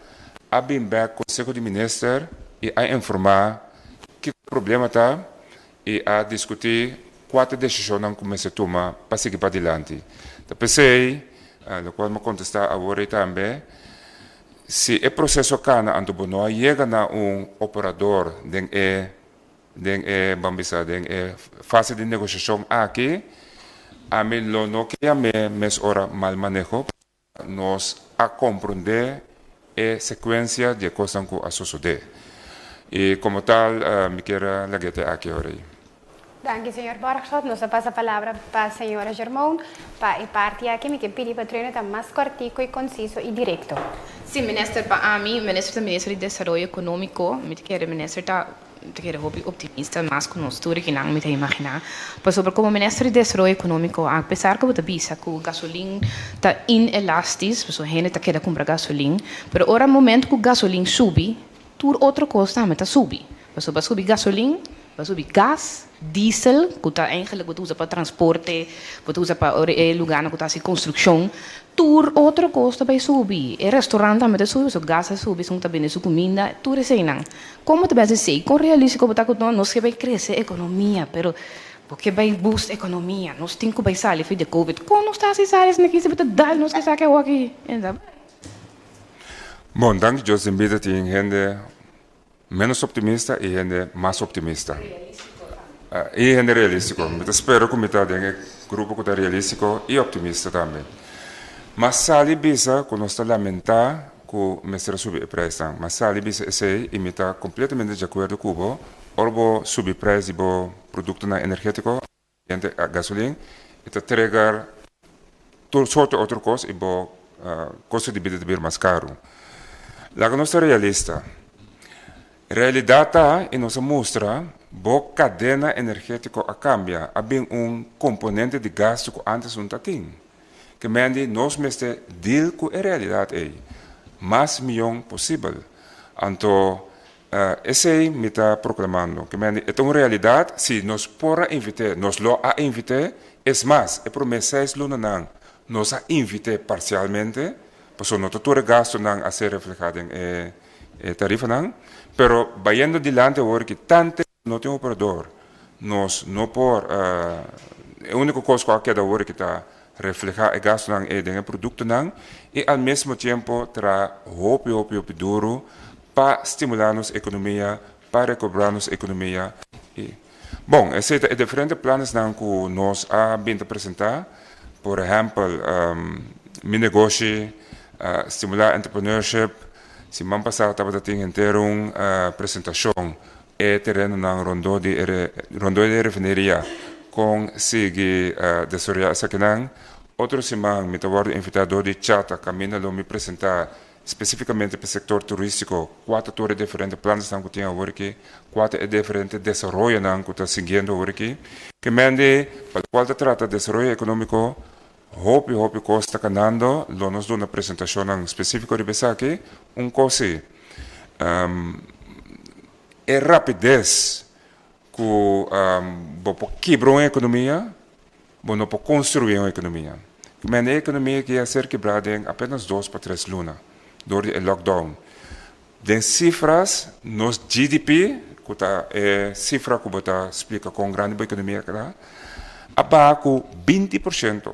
a bin bèk Konseho di Minister i a informá kiko e problema ta i a diskutí kua ta e desishonnan ku mester tuma pa sigui padilanti. Ta p'esei, lokual mi a kontestá awor ei tambe, si e proseso a kana anto bo no a yega na un operador den e Den e, ban bisa, den e fase di negoshashon aki, ami lo no ke yam'é mes ora mal maneho, pasobra nos a komprondé e sekuensia di e kosnan ku a sosodé. I komo tal, mi kier a lag'é te aki ora ei. Danki, señor Borgschot. Nos a pasa palabra pa señora Germon. Pa e parti aki mi ke pidi pa Trueno ta mas kòrtiku i konsiso i direkto. Sí, minister, pa ami, minister ta minister di desaroyo ekonómiko. Mi ta kere minister ta Mi ta kere hopi optimista mas ku nos tur kinan mi ta imaginá. Pasobra komo Minister di Desaroyo Ekonómiko a pesar ku bo ta bisa ku gasolin ta inelastis, pasobra hende ta keda kumpra gasolin, pero ora momento ku gasolin subi, tur otro kos tambe ta subi. Pasobra a subi gasolin, a subi gas, diesel, ku ta eigenlik bo ta usa pa transporte, bo ta usa pa ora e lugarnan ku ta hasi konstrukshon, Tur otro kos ta bai subi. E restaurant tambe ta subi, pasobra gas a subi, esun ta bende su kuminda, tur eseinan. Komo ta bai hasi esei? Kon realístiko bo ta ku no, nos ke bai krese ekonomia, pero bo ke bai boost ekonomia, nos tin ku bai sali for di covid. Kon nos ta hasi sali esaki si bo ta dal nos ke esaki awor aki? Bon, danki Dios den bida tin hende Menos optimista i hende mas optimista. I hende realístiko. Mi ta spera ku mi ta den e grupo ku ta realístiko i optimista tambe. Mas sali bisa ku nos ta lamentá ku mester a subi e preisnan. Mas sali bisa esei i mi ta kompletamente di akuerdo ku bo, ora bo subi preis di bo produktonan energétiko, Mediante gasolin e ta trigger tur sorto otro kos i bo kosto di bida ta bira mas karu. Laga nos ta realista. Realidat ta i nos a mustra bo kadena energetiko a kambia, a bin un komponente di gastu ku antes no ta tin. Ke mendi nos mester deal ku e realidat ei mas mion posibel. Anto Esei mi ta proklamando. Ke mende e ta un realidat, si nos por a invit'é, nos lo a invit'é. Es mas, e promé seis lunanan nos a invit'é parsialmente, pasobra no ta tur e gastunan a ser reflehá den e tarifanan. Pero bayendo dilanti awor ki tante no tin operador, nos no por, e úniko kos ku a keda awor ki ta reflehá e gastunan ei den e produktonan i al mesmo tiempo traha hopi hopi hopi duru pa stimulá nos ekonomia, pa rekobrá nos ekonomia i bon esei ta e diferente planesnan ku nos a bin ta presentá, por ehèmpel mi negoshi, stimulá entrepreneurship, siman pasá tabata tin henter un presentashon e terenonan rondó di e rondó di e refineria kon sigui desaroyá esakinan. Otro siman mi ta wòrdu invitá dor di Chata kaminda lo mi presentá. spesífikamente pa e sektor turístiko, kua ta tur e diferente planesnan ku tin awor aki, kua ta e diferente desaroyonan ku ta siguiendo awor aki. Ke mende pa lokual ta trata desaroyo ekonómiko, hopi hopi kos ta kanando, lo nos duna presentashonnan spesífiko riba esaki. Un kos si, e rapides ku bo por kibra un ekonomia, bo no por konstruí un ekonomia. Mende e ekonomia aki a ser kibrá den apenas dos pa tres luna dor di e lockdown. Den sifras, nos GDP, ku ta e sifra ku bo ta splika kon grandi bo ekonomia ta, a baha ku 20%.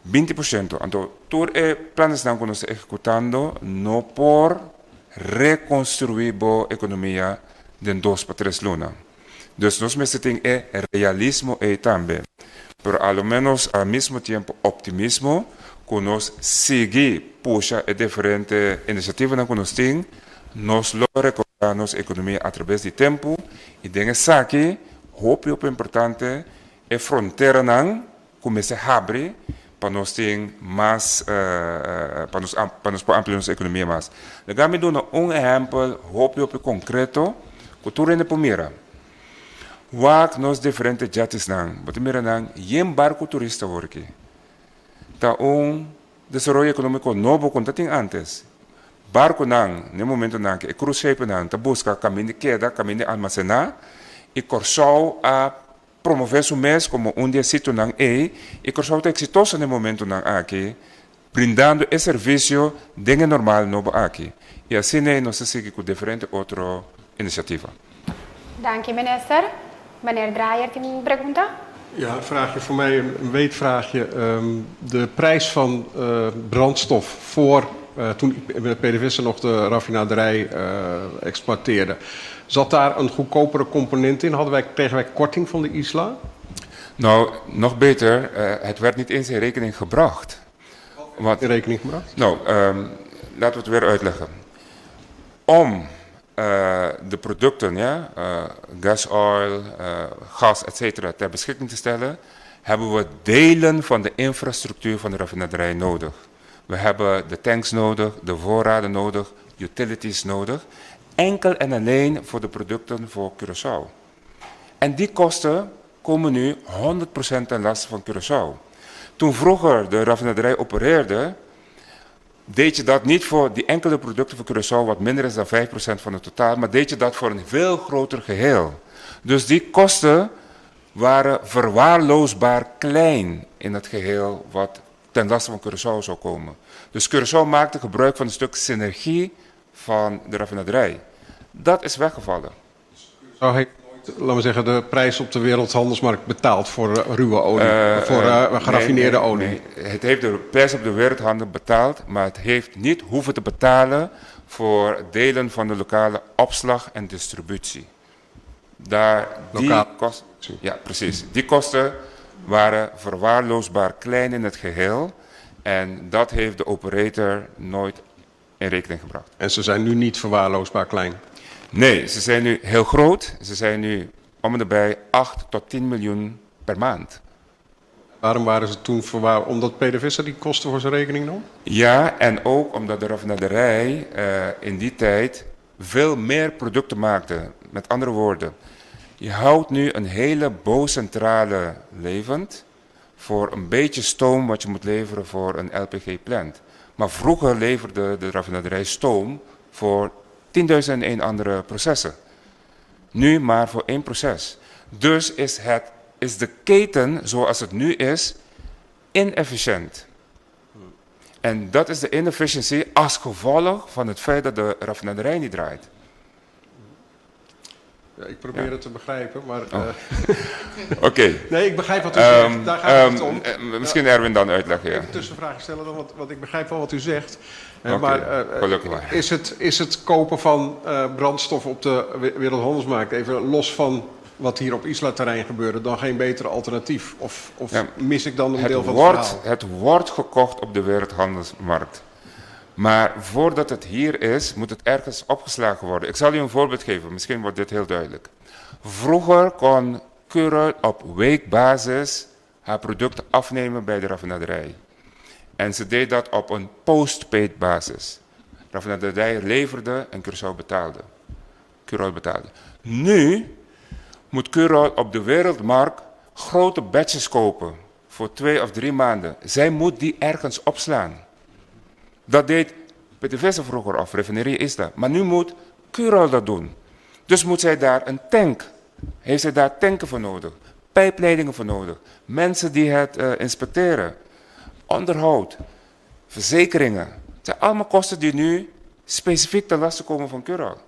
20%. Anto tur e planesnan ku nos ta ehekutando no por rekonstruí bo ekonomia den dos pa tres luna. Dus nos mester tin e realismo ei tambe, pero a lo menos al mismo tiempo optimismo ku nos sigui pusha e diferente inisiativanan ku nos tin, nos lo rekobrá nos ekonomia atrabes di tempu i den esaki hopi hopi importante e fronteranan ku mester habri pa nos tin mas pa nos pa nos por amplia nos ekonomia mas. Laga mi duna un ehèmpel hopi hopi konkreto ku tur hende por mira. Wak nos diferente jettisnan, bo ta mira nan yen barku turista awor aki. Ta un desaroyo ekonómiko nobo ku no ta tin ántes. Barkunan na e momentunan aki e cruise shipnan ta buska kaminda keda, kaminda almasená i Kòrsou a promové su mes komo un di e sitionan ei i Kòrsou ta eksitoso na e momentunan aki brindando e servisio den e normal nobo aki i asina nos ta sigui ku diferente otro inisiativa. Danki minister. Meneer Draaier tin un pregunta? Ja, een vraagje voor mij, een weetvraagje. De prijs van brandstof voor toen P.D. Visser nog de raffinaderij exploiteerde. Zat daar een goedkopere component in? Hadden wij, kregen wij korting van de Isla? Nou, nog beter, het werd niet eens in rekening gebracht. Wat in rekening gebracht? Nou, laten we het weer uitleggen. Om de producten, ja, gas oil, gas, et cetera, ter beschikking te stellen, hebben we delen van de infrastructuur van de raffinaderij nodig. We hebben de tanks nodig, de voorraden nodig, utilities nodig. Enkel en alleen voor de producten voor Curaçao. En die kosten komen nu 100% ten laste van Curaçao. Toen vroeger de raffinaderij opereerde, deed je dat niet voor die enkele producten voor Curaçao, wat minder is dan 5% van het totaal, maar deed je dat voor een veel groter geheel. Dus die kosten waren verwaarloosbaar klein in het geheel wat ten laste van Curaçao zou komen. Dus Curaçao maakte gebruik van een stuk synergie van de raffinaderij. Dat is weggevallen. Curaçao heeft nooit, laten we zeggen, de prijs op de wereldhandelsmarkt betaald voor ruwe olie, voor geraffineerde nee, olie. Nee. Het heeft de prijs op de wereldhandel betaald, maar het heeft niet hoeven te betalen voor delen van de lokale opslag en distributie. Daar die Lokaal. kost, ja, precies. Die kosten waren verwaarloosbaar klein in het geheel en dat heeft de operator nooit in rekening gebracht. En ze zijn nu niet verwaarloosbaar klein? Nee, ze zijn nu heel groot. Ze zijn nu om en nabij 8 tot 10 miljoen per maand. Waarom waren ze toen verwaar-, Omdat PDVSA die kosten voor zijn rekening nam? Ja, en ook omdat de raffinaderij in die tijd veel meer producten maakte. Met andere woorden, je houdt nu een hele booscentrale levend voor een beetje stoom wat je moet leveren voor een L P G-plant. Maar vroeger leverde de raffinaderij stoom voor 10.001 andere processen. Nu maar voor één proces. Dus is de keten zoals het nu is inefficiënt. En dat is de inefficiency als gevolg van het feit dat de raffinaderij niet draait. Ja, ik probeer het te begrijpen, maar, Nee, ik begrijp wat u zegt. Daar gaat het om. Misschien Erwin dan uitleggen, ja. Even een tussenvraag stellen dan, want ik begrijp wel wat u zegt. Maar Gelukkig maar. is het kopen van brandstof op de wereldhandelsmarkt, even los van wat hier op Isla-terrein gebeurde, dan geen beter alternatief? Of mis ik dan een deel van het verhaal? Het wordt gekocht op de wereldhandelsmarkt. Maar voordat het hier is, moet het ergens opgeslagen worden. Ik zal u een voorbeeld geven, misschien wordt dit heel duidelijk. Vroeger kon Curoil op weekbasis haar producten afnemen bij de raffinaderij. En ze deed dat op een postpaid basis. Raffinaderij leverde en Curaçao betaalde. Curoil betaalde. Nu moet Curoil op de wereldmarkt grote batches kopen voor 2 of 3 maanden. Zij moet die ergens opslaan. Dat deed PDVSA vroeger of Refineria Isla. Maar nu moet Curoil dat doen. Dus moet zij daar een tank, heeft zij daar tanken voor nodig, pijpleidingen voor nodig, mensen die het inspecteren, onderhoud, verzekeringen. Het zijn allemaal kosten die nu specifiek ten laste komen van Curoil.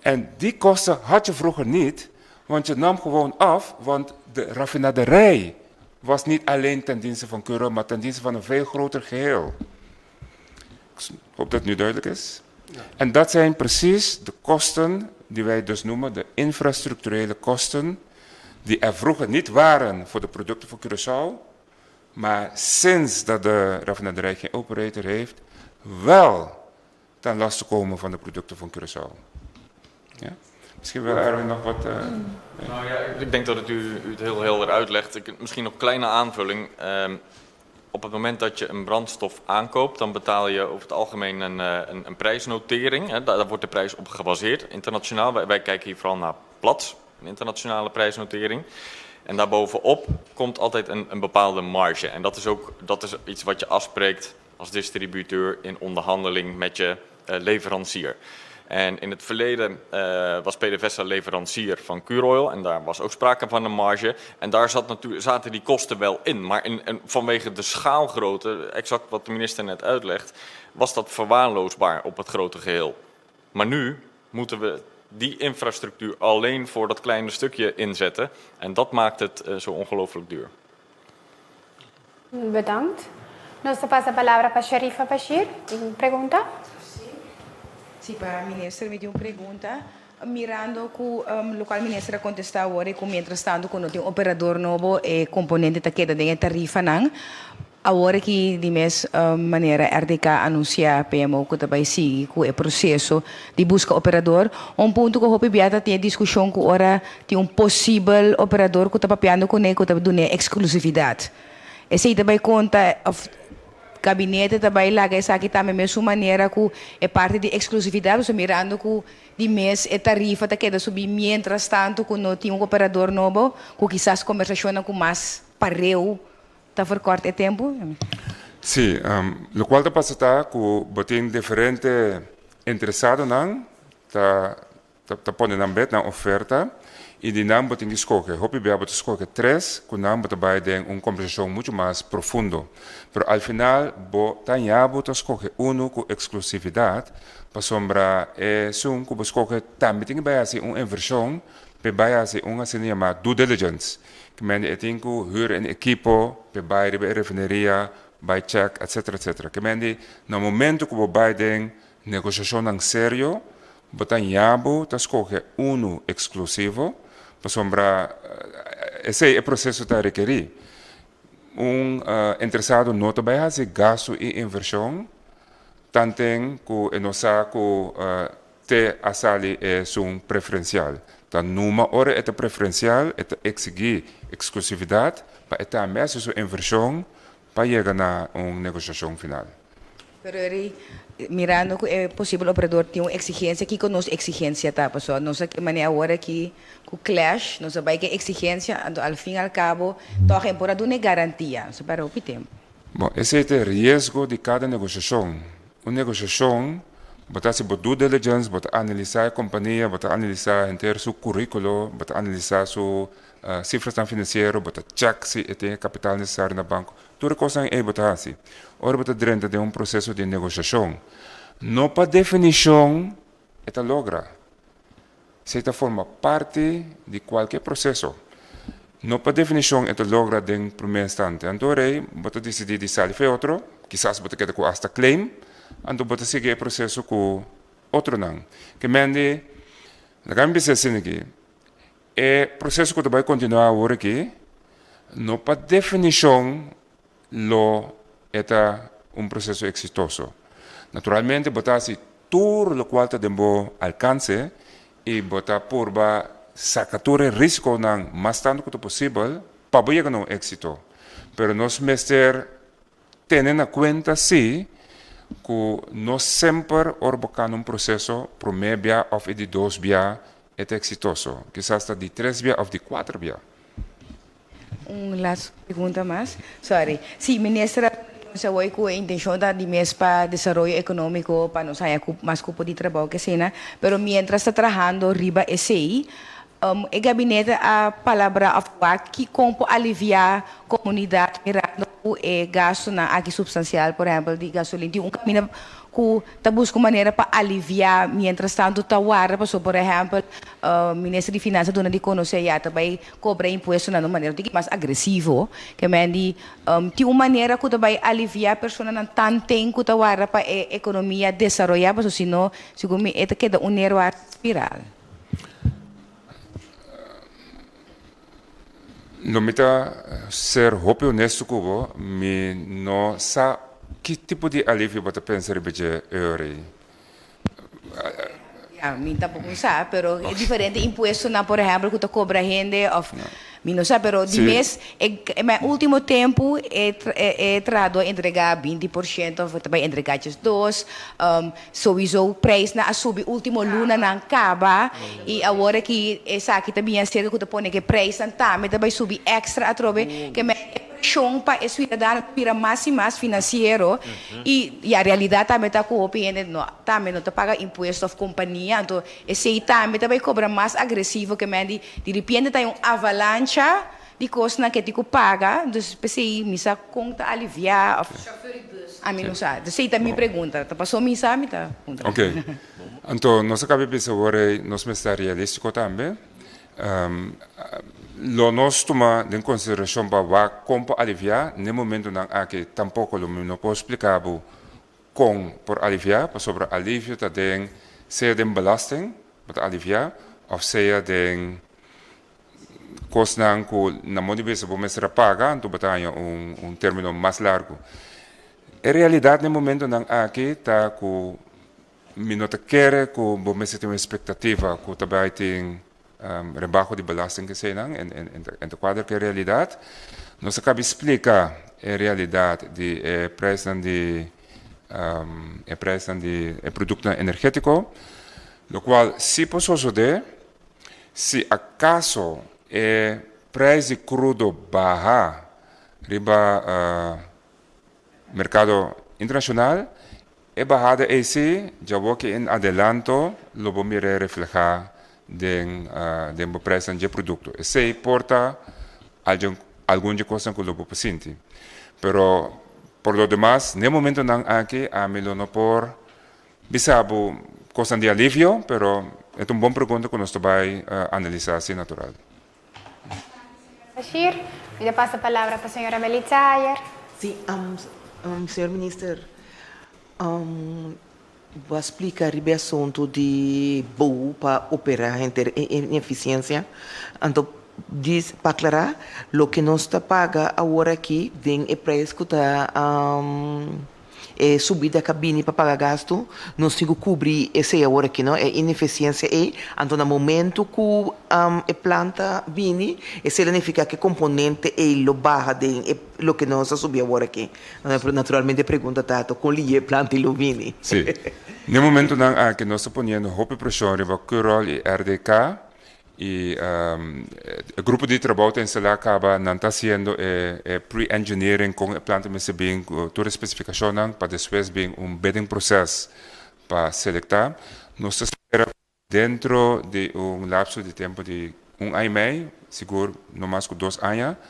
En die kosten had je vroeger niet, want je nam gewoon af, want de raffinaderij was niet alleen ten dienste van Curoil, maar ten dienste van een veel groter geheel. Ik hoop dat het nu duidelijk is. Ja. En dat zijn precies de kosten die wij dus noemen de infrastructurele kosten, die er vroeger niet waren voor de producten voor Curaçao, maar sinds dat de raffinaderij geen operator heeft, wel ten laste komen van de producten van Curaçao. Ja? Misschien wil Erwin nog wat. Nou ja, ik denk dat het u het heel helder uitlegt. Misschien nog een kleine aanvulling. Op het moment dat je een brandstof aankoopt, dan betaal je over het algemeen een prijsnotering. Hè. Daar wordt de prijs op gebaseerd, internationaal. Wij kijken hier vooral naar Platts, een internationale prijsnotering. En daarbovenop komt altijd een bepaalde marge. En dat is iets wat je afspreekt als distributeur in onderhandeling met je leverancier. En in het verleden was PDVSA leverancier van Curoil en daar was ook sprake van een marge. En daar zaten die kosten wel in. Maar vanwege de schaalgrootte, exact wat de minister net uitlegt, was dat verwaarloosbaar op het grote geheel. Maar nu moeten we die infrastructuur alleen voor dat kleine stukje inzetten. En dat maakt het zo ongelooflijk duur. Bedankt. Nos ta pasa palabra pa Sharifa Bashir. Un pregunta? Si, pa minister, mi tin un pregunta. Mirando ku loke minister a kontestá awor ku mientras tanto ku no tin operador nobo e komponente ta keda den tarifanan. Awor ku di mes manera RDK a anunsiá PMO ku tambe sigui ku e proseso di buska operador. Un punto ku hopi biaha tin diskushon ku ora tin un posibel operador ku ta papiando kuné ku ta duna eksklusividat. Esei tambe konta òf gabinete tambe laga esaki tambe mesun manera ku e parti di eksklusividat, so mirando ku di mes e tarifa ta keda subi mientras tanto ku no tin un operador nobo, ku kisas kombersashon ku mas pareu ta verkort e tempu. Si, loke ta pasa ta ku bo tin diferente interesadonan ta pone nan bid, nan oferta i di nan bo tin ku skohe. Hopi bia bo ta skohe tres, ku nan bo ta bai den un kombersashon muchu mas profundo. Pero al final bo ta ya bo ta skohe uno ku eksklusividat, pasobra esun ku bo skohe tambe tin ku bai hasi un invershon, pe bai hasi un asina yamá due diligence. Ke men e tin ku huur un ekipo, pe bai riba e refineria, bai check, etc. etc. Ke men di, na momento ku bo bai den negoshashonnan serio, bo ta yabo ta skohe uno eksklusivo, pasobra esei e proseso ta rekerí. Un interesado no ta bai hasi gastu i invershon, tanten ku e no sa ku te a sali esun preferensial. Ta numa ora e ta preferensial, e ta eksigí eksklusividat, pa e tambe hasi su invershon pa yega na un negoshashon final. Pero eri, mirando ku e posibel operador tin un eksigensia, kiko nos eksigensia ta? Paso nos ke manera awor aki ku clash, nos bai ku eksigensia, anto al fin al kabo, toch e por a duna garantia, so pa hopi tempu. Bon, esei ta e riesgo di kada negoshashon. Un negoshashon, bo ta hasi due diligence, bo ta analisá e kompania, bo ta analisá henter su kuríkulo, bo ta analisá su sifranan finansiero, bo ta check si e tin e kapital nesesario na banko. Tur kos ei bo ta hasi. Ora bo ta drenta den un proseso di negoshashon. No pa definishon e ta logra. Esei ta forma parti di kualke proseso. No pa definishon e ta logra den promé instante. Anto rei, bo ta disidí di sali for otro, kisas bo ta keda ku hasta claim, anto bo ta sigui e proseso ku otronan. Ke men di, laga mi bisa asina aki, e proseso ku ta bai kontinuá awor aki, no pa definishon lo e ta un proseso eksitoso. Naturalmente, bo ta hasi tur loke ta den bo alkanse i bo ta purba saka tur e riesgonan mas tantu ku posibel pa yega na un éksito. Pero nos mester Tene na kuenta sí ku no semper ora bo kana un proseso promé bia òf e di dos bia e ta eksitoso. Kisas ta di tres bia òf di kuater bia. Un laatste pregunta mas. Sorry. Sí, minister a anuncia hoy cu e intencion ta di mes pa desaroyo economico, pa nos haya mas cupo di trabao que asina. Pero mientras ta trahando riba esey, e gabinete a palabra of wak ki con por alivia comunidad mirando cu e gastonan aki substancial, por ehempel di gasolin. Tin un caminda cu ta busca un manera pa alivia mientras tanto ta warda pasobra por ehempel minister di finansa duna di conoce ya ta bay cobra impuestonan un manera un tiki mas agresivo ke men di tin un manera cu ta bay alivia personanan tanten cu ta warda pa e economia desaroya pasobra si no segun mi e ta keda un neerwaartse spiral. Lo mi ta ser hopi honesto ku bo, mi no sa ki tipo di alivio bo ta pensa riba dje eori. Ya, mi tampoco sa, pero e diferente impuestonan por ehempel ku ta kobra hende of mi no sa, pero di mes e e ultimo tempu e e trahador a entrega 20% of ta bai entrega djes dos. Souiso prijsnan a subi ultimo lunanan caba y awor aki esaki ta biña cerca cu ta pone cu e prijsnan tambe ta bay subi extra atrobe ke men e presion pa e ciudadano ta bira mas y mas financiero y ya realidad tambe ta cu hopi hende no tambe no ta paga impuesto of compania anto esey tambe ta bay cobra mas agresivo ke men di diripiente ta hay un avalancha di cosnan ke tin cu paga, dus p'esey mi sa con ta alivia of ami no sa. Dus esey ta mi pregunta, ta paso mi sa mi ta puntra. Ok, anto nos a caba bisa awor ey nos mester ta realistico tambe, lo nos tuma den consideracion pa wak con por alivia, n'e momentonan aki tampoco lo mi no por splica bo con por alivia, pasobra alivio ta den sea den belasting bo ta alivia of sea den Kosnan ku na modo di bista bo mester a paga, anto bo ta haña un término mas largu. E realidat na e momentonan aki ta ku mi no ta kere ku bo mester tin un espektativa ku ta bai tin rebaho di belasting eseinan en ta kuadra ku e realidat. Nos a kabi splika e realidat di e preisnan di e preisnan di e produktonan energétiko, lokual si por sosodé. Si akaso e prijs di krudo baha riba merkado internashonal, e bahada ei si djawoki en adelanto lo bo mira reflehá den den bo prijsnan dje produkto. Esei por ta algun dje kosnan ku lo bo por sinti. Pero por lo demas, n'e momentonan aki ami lo no por Bisa bo kosnan di alivio, pero e ta un bon pregunta ku nos ta bai analisá si natural. Bashir, mi ta pasa palabra pa señora Melitza Ayer. Sí, señor minister, bo a splika riba e asuntu di bou pa operá henter e ineficiencia. Anto, djis pa aklará, loke nos ta paga awor aki den e prijs ku ta. E subida ka bini pa paga gastu, nos tin ku kubri esei awor aki no, e inefisiensia ei. Anto na momentu ku e planta bini, esei lo nifiká ku e komponente ei lo baha den e loke nos a subi awor aki. Naturalmente e pregunta ta, kon liye e planta ei lo bini? Sí. Na e momentunan aki nos ta poniendo hopi preshon riba Curol i RDK Y e grupo di trabou ta instalá kaba, nan ta hasiendo e pre-engineering kon e planta mester bin ku tur e spesifikashonnan pa despues bin un bidding proses pa selektá. Nos ta spera ku dentro di un lapso di tempu di un aña i mei, sigur no mas ku dos aña,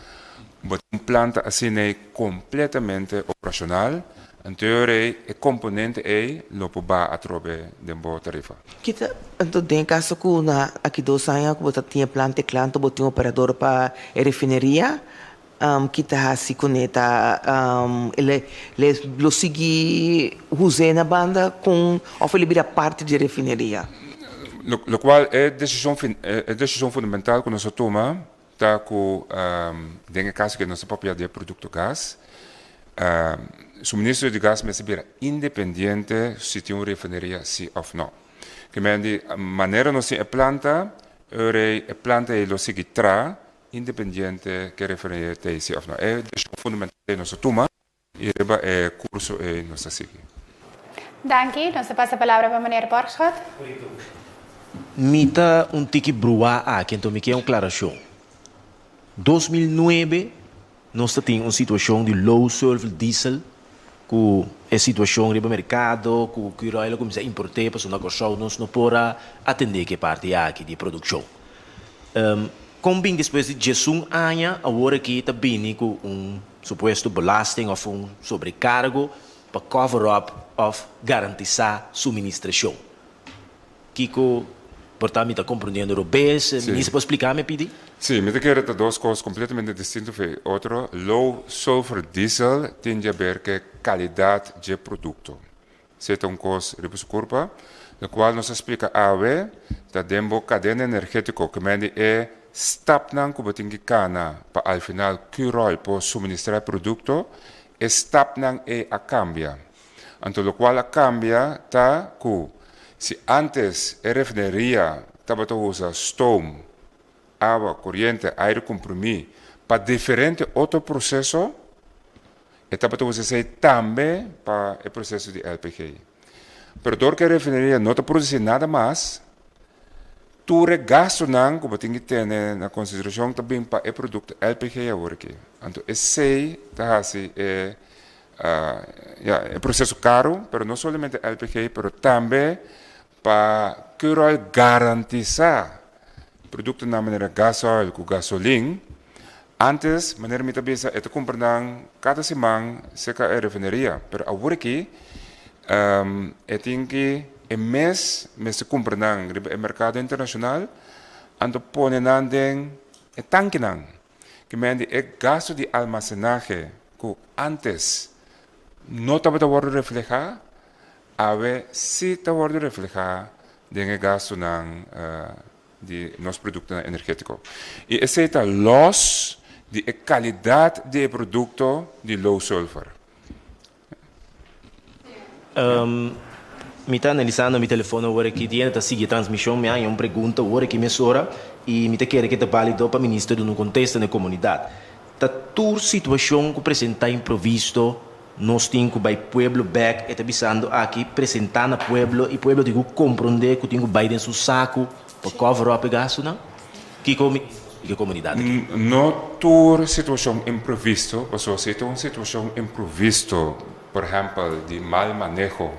bo tin un planta asin'ei kompletamente operashonal. Anto ei e komponente ei lo por baha atrobe den bo tarifa. Kita anto den kaso ku na aki dos aña ku bo ta tin e planta e kla anto bo tin operador pa e refineria, kita hasi kuné ta e lo sigui hus'é na banda kon òf e lo bira parti di e refineria? Lokual e desishon e desishon fundamental ku nos a tuma Ta ku den e kaso ke nos ta papia di e produkto gas, suministro di gas mester bira independiente si tin un refineria si òf no. Ke men di manera nos tin e planta, ora e planta ei lo sigui tra independiente ke refineria ta ei si òf no. E desishon fundamental ei nos a tuma. I riba e kurso ei nos ta sigui. Danki. Nos ta pasa palabra pa meneer Borgschot. Mi ta un tiki bruá aki, anto mi ke un klarashon. 2009 nos ta tin un situashon di low sulfur diesel ku e situashon riba merkado ku Curoil a kuminsá import'é pasobra na Kòrsou nos no por a atendé ku e parti aki di produkshon. Kon bin despues di diesun aña awor aki ta bini ku un supuesto belasting òf un sobrekargo pa cover up òf garantisá suministrashon? Kiko por ta mi ta komprondiendo robes? Minister por splika mi pidi? Sí, mi ta kere ta dos kos kompletamente distinto for otro. Low sulfur diesel tin di haber ku e kalidat dje produkto. Esei ta un kos riba su kurpa, lokual nos a splika awe ta den bo kadena energetiko, ke men di e stapnan ku bo tin ki kana pa al final Curoil por suministra e produkto, e stapnan ei a kambia. Anto lokual a kambia ta ku si antes e refineria tabata usa stoom, awa, koriente, aire komprimí pa diferente otro proseso, e tabata usa esei tambe pa e proseso di LPG. Pero dor ku e refineria no ta produsí nada mas, tur e gastunan ku bo tin ki tene na konsiderashon ta bin pa e produkto LPG awor aki. Anto esei ta hasi e ya, e proseso karu, pero no solamente LPG, pero tambe pa Curoil garantisá produktonan manera gasoil ku gasolin. Antes, manera mi ta bisa, e ta kumpra nan kada siman serka e refineria, pero awor aki e tin ki e mes mester kumpra nan riba e merkado internashonal, anto pone nan den e tankinan. Ki men di e gasto di almasenahe ku antes no tabata wòrdu reflehá, awe sí ta wòrdu reflehá den e gastunan di nos produktonan energétiko. I esei ta lòs di e kalidat di e produkto di low sulfur. Mi ta analisando mi telefon awor aki di hende ta sigui e transmishon. Mi haña un pregunta awor aki mesora i mi ta kere ke ta bálido pa minister duna un kontesta na e komunidat. Ta tur situashon ku presentá improvisto nos tin ku bai pueblo bèk, e ta bisando aki presentá na pueblo i pueblo tin ku komprondé ku tin ku bai den su saku pa cover up e gastunan? Kiko mi splika e komunidat aki? No tur situashon improvisto, pasobra si ta un situashon improvisto, por ehèmpel di mal maneho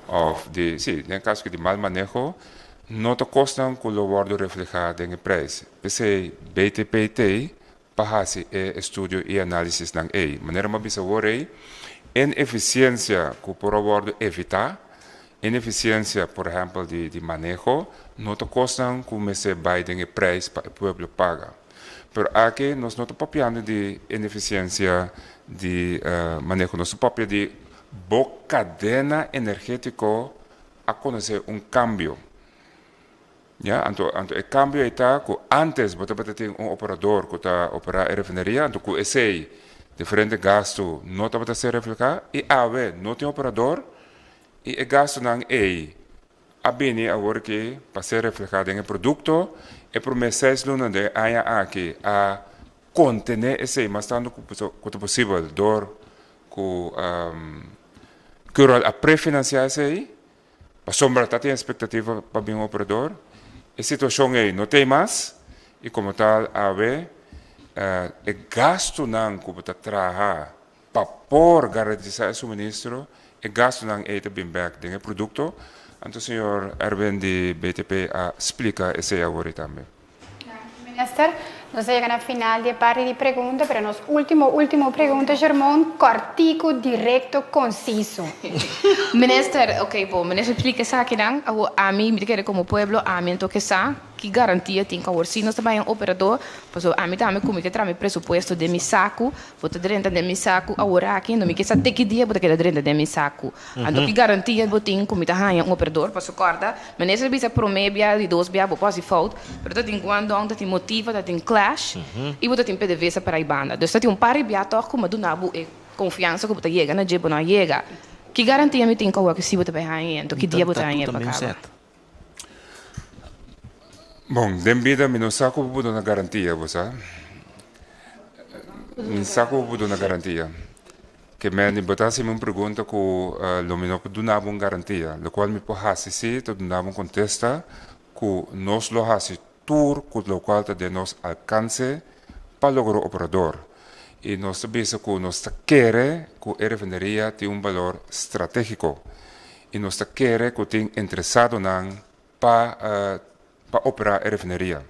òf di, sí, den e kaso aki di mal maneho, no ta kosnan ku lo wòrdu reflehá den e preis. P'esei BTP t'ei pa hasi e estudio i análisisnan ei. Manera mi a bisa awor ei, inefisiensia ku por a wòrdu evitá, inefisiensia por ehèmpel di di maneho, no ta kosnan ku mester bai den e preis pa e pueblo paga. Pero aki nos no ta papiando di inefisiensia di maneho, nos ta papia di bo kadena energétiko a konosé un kambio. Ya, anto anto e kambio ei ta ku antes bo tabata tin un operador ku ta operá e refineria, anto ku esei diferente gastu no tabata ser reflehá i awe no tin operador i e gastunan ei a bini awor aki pa ser reflehá den e produkto. E promé seis luna den e aña aki a kontené esei mas tantu ku ku ta posibel dor ku Curoil a prefinansiá esei. Pasobra ta tin espektativa pa bin un operador. E situashon ei no t'ei mas i komo tal awe e gastunan ku bo ta traha pa por garantisá e suministro, e gastunan ei ta bin bèk den e produkto. Anto señor Erwin di BTP a splika esei awor ei tambe. Danki minister. Nos a yega na final di e parti di pregunta, pero nos ultimo ultimo pregunta Shermon, kortiku, direkto, konsiso. Minister, ok bo, minister splika esakinan, awor ami, mi ta kere komo pueblo, ami anto ke sa ki garantia tin ku awor si nos ta bai un operador, pasobra ami tambe ku mi ke traha mi presupuesto den mi saku, Bo ta drenta den mi saku aworaki, no mi ke sa te ki dia bo ta keda drenta den mi saku. Anto ki garantia bo tin ku mi ta haña un operador? Pasobra kòrda, minister a bisa promé bia, di dos bia bo por hasi fout, pero ta tin guandong, ta tin motiva, ta tin clash i bo ta tin PDVSA para i banda. Dus ta tin un par di bia tòg ku mi a duna bo e konfiansa ku bo ta yega na dje, bo no a yega. Ki garantia mi tin ku aworaki si bo ta bai haña e? Anto ki dia bo ta haña e pa kaba? Bon, den bida mi no sa ku bo por duna garantia, bo sa. Mi sa ku bo por duna garantia. Ke men bo ta hasi mi un pregunta ku lo mi no por duna bo un garantia. Lokual mi por hasi si ta duna bo un kontesta ku nos lo hasi tur ku lokual ta den nos alkanse pa logra operador. I nos ta bisa ku nos ta kere ku e refineria tin un balor stratégiko. I nos ta kere ku tin interesadonan pa pa operá e refineria.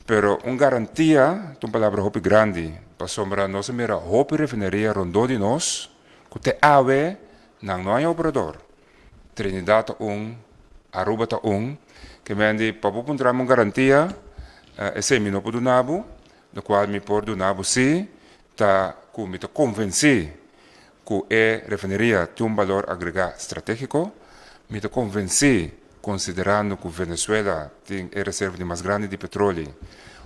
Pero un garantia ta un palabra hopi grandi, pasobra nos a mira hopi refineria rondó di nos ku te awe nan no haña operador. Trinidad ta un, Aruba ta un. Ke men di pa bo puntra mi un garantia, esei mi no por duna bo, lokual mi por duna bo si ta ku mi ta konvensí ku e refineria tin un balor agregá stratégiko. Mi ta konvensí, konsiderando ku Venezuela tin e reserva di mas grandi di petroli,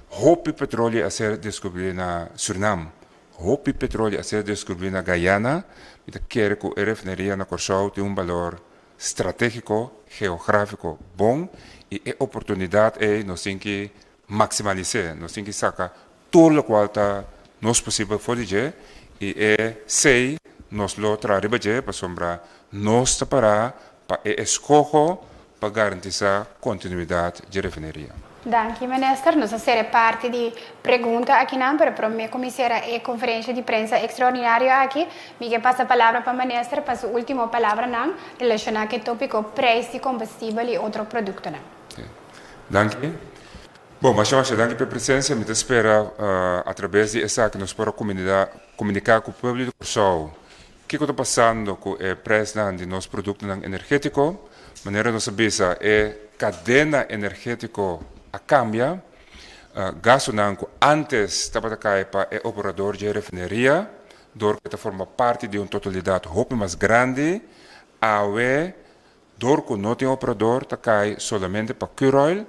hopi petroli a ser deskubrí na Surinam, hopi petroli a ser deskubrí na Guyana, mi ta kere ku e refineria na Kòrsou tin un balor stratégiko, geográfiko bon i e oportunidat ei nos tin ki maksimalis'é, nos tin ki saka Tur lokual ta nos posibel for di dje i e sei nos lo traha riba dje pasobra nos ta pará pa e eskoho pa garantisá kontinuidat dje refineria. Danki Minister. Nos a sera e parti di pregunta akinan, pero prome ku mi sera e konferensha di prensa ekstraordinario aki, mi ke pasa palabra pa Minister pa su ultimo palabranan relashoná ku e topiko preis di kombustibel i otro produktonan. Danki. Bon, masha masha danki pa e presensia. Mi ta spera atrabes di esaki nos por a komuniká ku pueblo di Kòrsou kiko ta pasando ku e preisnan di nos produktonan energétiko. Manera nos a bisa e kadena energétiko a kambia. Gastunan ku ántes tabata kai pa e operador dje refineria dor ku e ta forma parti di un totalidat hopi mas grandi, awe Dor ku no tin operador ta kai solamente pa Curoil,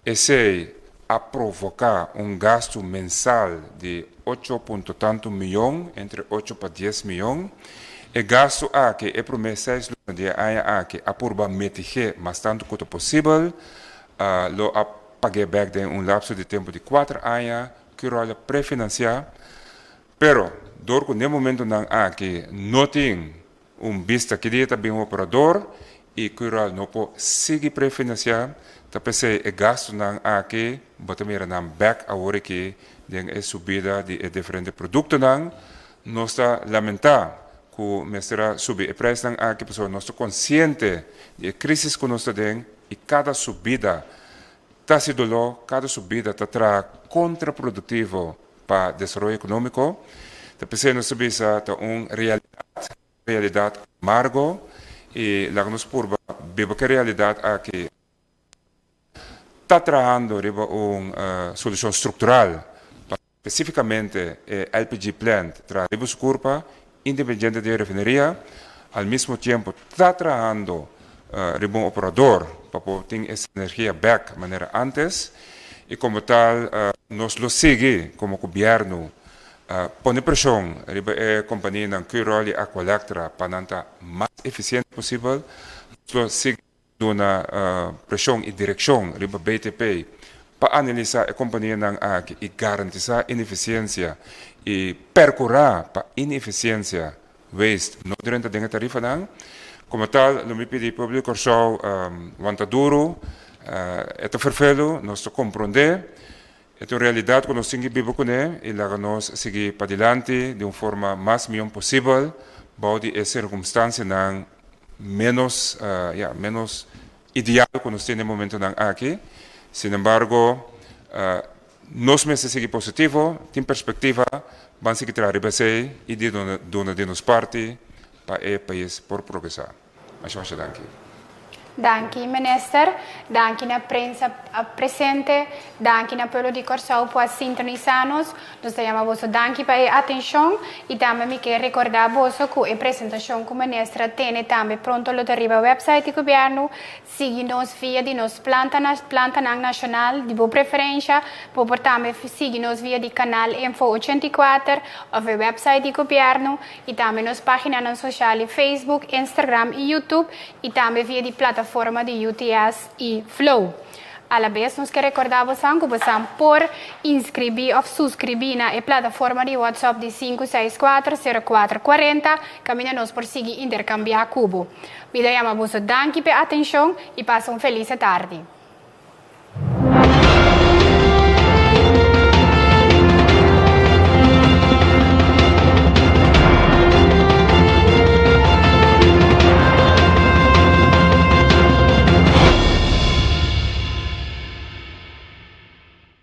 esei a provoká un gastu mensal di ocho punto tantu mion, entre ocho pa dies mion. E gastu aki e promé seis luna di e aña aki a purba mitig'é mas tantu ku ta posibel. Lo a pag'é bèk den un lapso di tempu di kuater aña. Curoil a prefinansiá, pero dor ku n'e momentunan aki no tin Un bista ki dia ta bin un operador i Cural no por sigui prefinanciá, ta p'esei e gastunan aki bo ta mira nan bèk awor aki den e subida di e diferente produktonan. Nos ta lamentá ku mester a subi e preisnan aki pasobra nos ta konsiente di e krísis ku nos ta den i kada subida ta hasi doló, kada subida ta traha kontraproduktivo pa desaroyo ekonómiko. Ta p'esei nos ta bisa ta un realidat, realidat amargo i laga nos purba biba ku e realidat aki. Ta trahando riba un solushon struktural pa spesífikamente e LPG plant traha riba su kurpa independiente di e refineria. Al mismo tiempo ta trahando riba un operador pa por tin e energia bek manera antes y como tal nos lo sigui como gobierno pone presion riba e companianan Curoil y Aqualectra pa nan ta mas eficiente posibel. Nos lo sigui duna presion y direccion riba BTP pa analisa e companianan aki y garantisa ineficiencia y percura pa ineficiencia waste no drenta den e tarifanan. Como tal lo mi pidi pueblo di Corsou wanta duro, e ta ferfelu, nos ta compronde, e ta un realidad cu nos tin ki biba cune y laga nos sigui padilanti di un forma mas mion posibel bao di e circumstancianan menos ya menos ideal cu nos tin den momentonan aki. Sin embargo nos mester sigui positivo, tin perspectiva, ban sigui traha riba esey y di duna di nos parti pa e pais por progresa. Masha masha danki. Danki Minister, danki na prensa presente, danki na pueblo di Kòrsou ku a sintonisá nos. Nos ta yama boso danki pa e atenshon i tambe mi ke rekordá boso ku e presentashon ku Minister a tene tambe pronto lo ta riba wèpsait di gobièrnu. Sigui nos via di nos planta plantanan nashonal di bo preferensha. Bo por tambe sigui nos via di Kanal Info 84 òf e wèpsait di gobièrnu. I tambe nos paginanan social di Facebook, Instagram i YouTube i tambe via di plataforma di UTS i Flow. Alabes nos ke rekordá boso ku boso por inskribí òf suskribí na e plataforma di WhatsApp di 564 0440, kaminda nos por sigui interkambiá ku bo. Mi ta yama boso danki pa atenshon i pasa un felis tardi.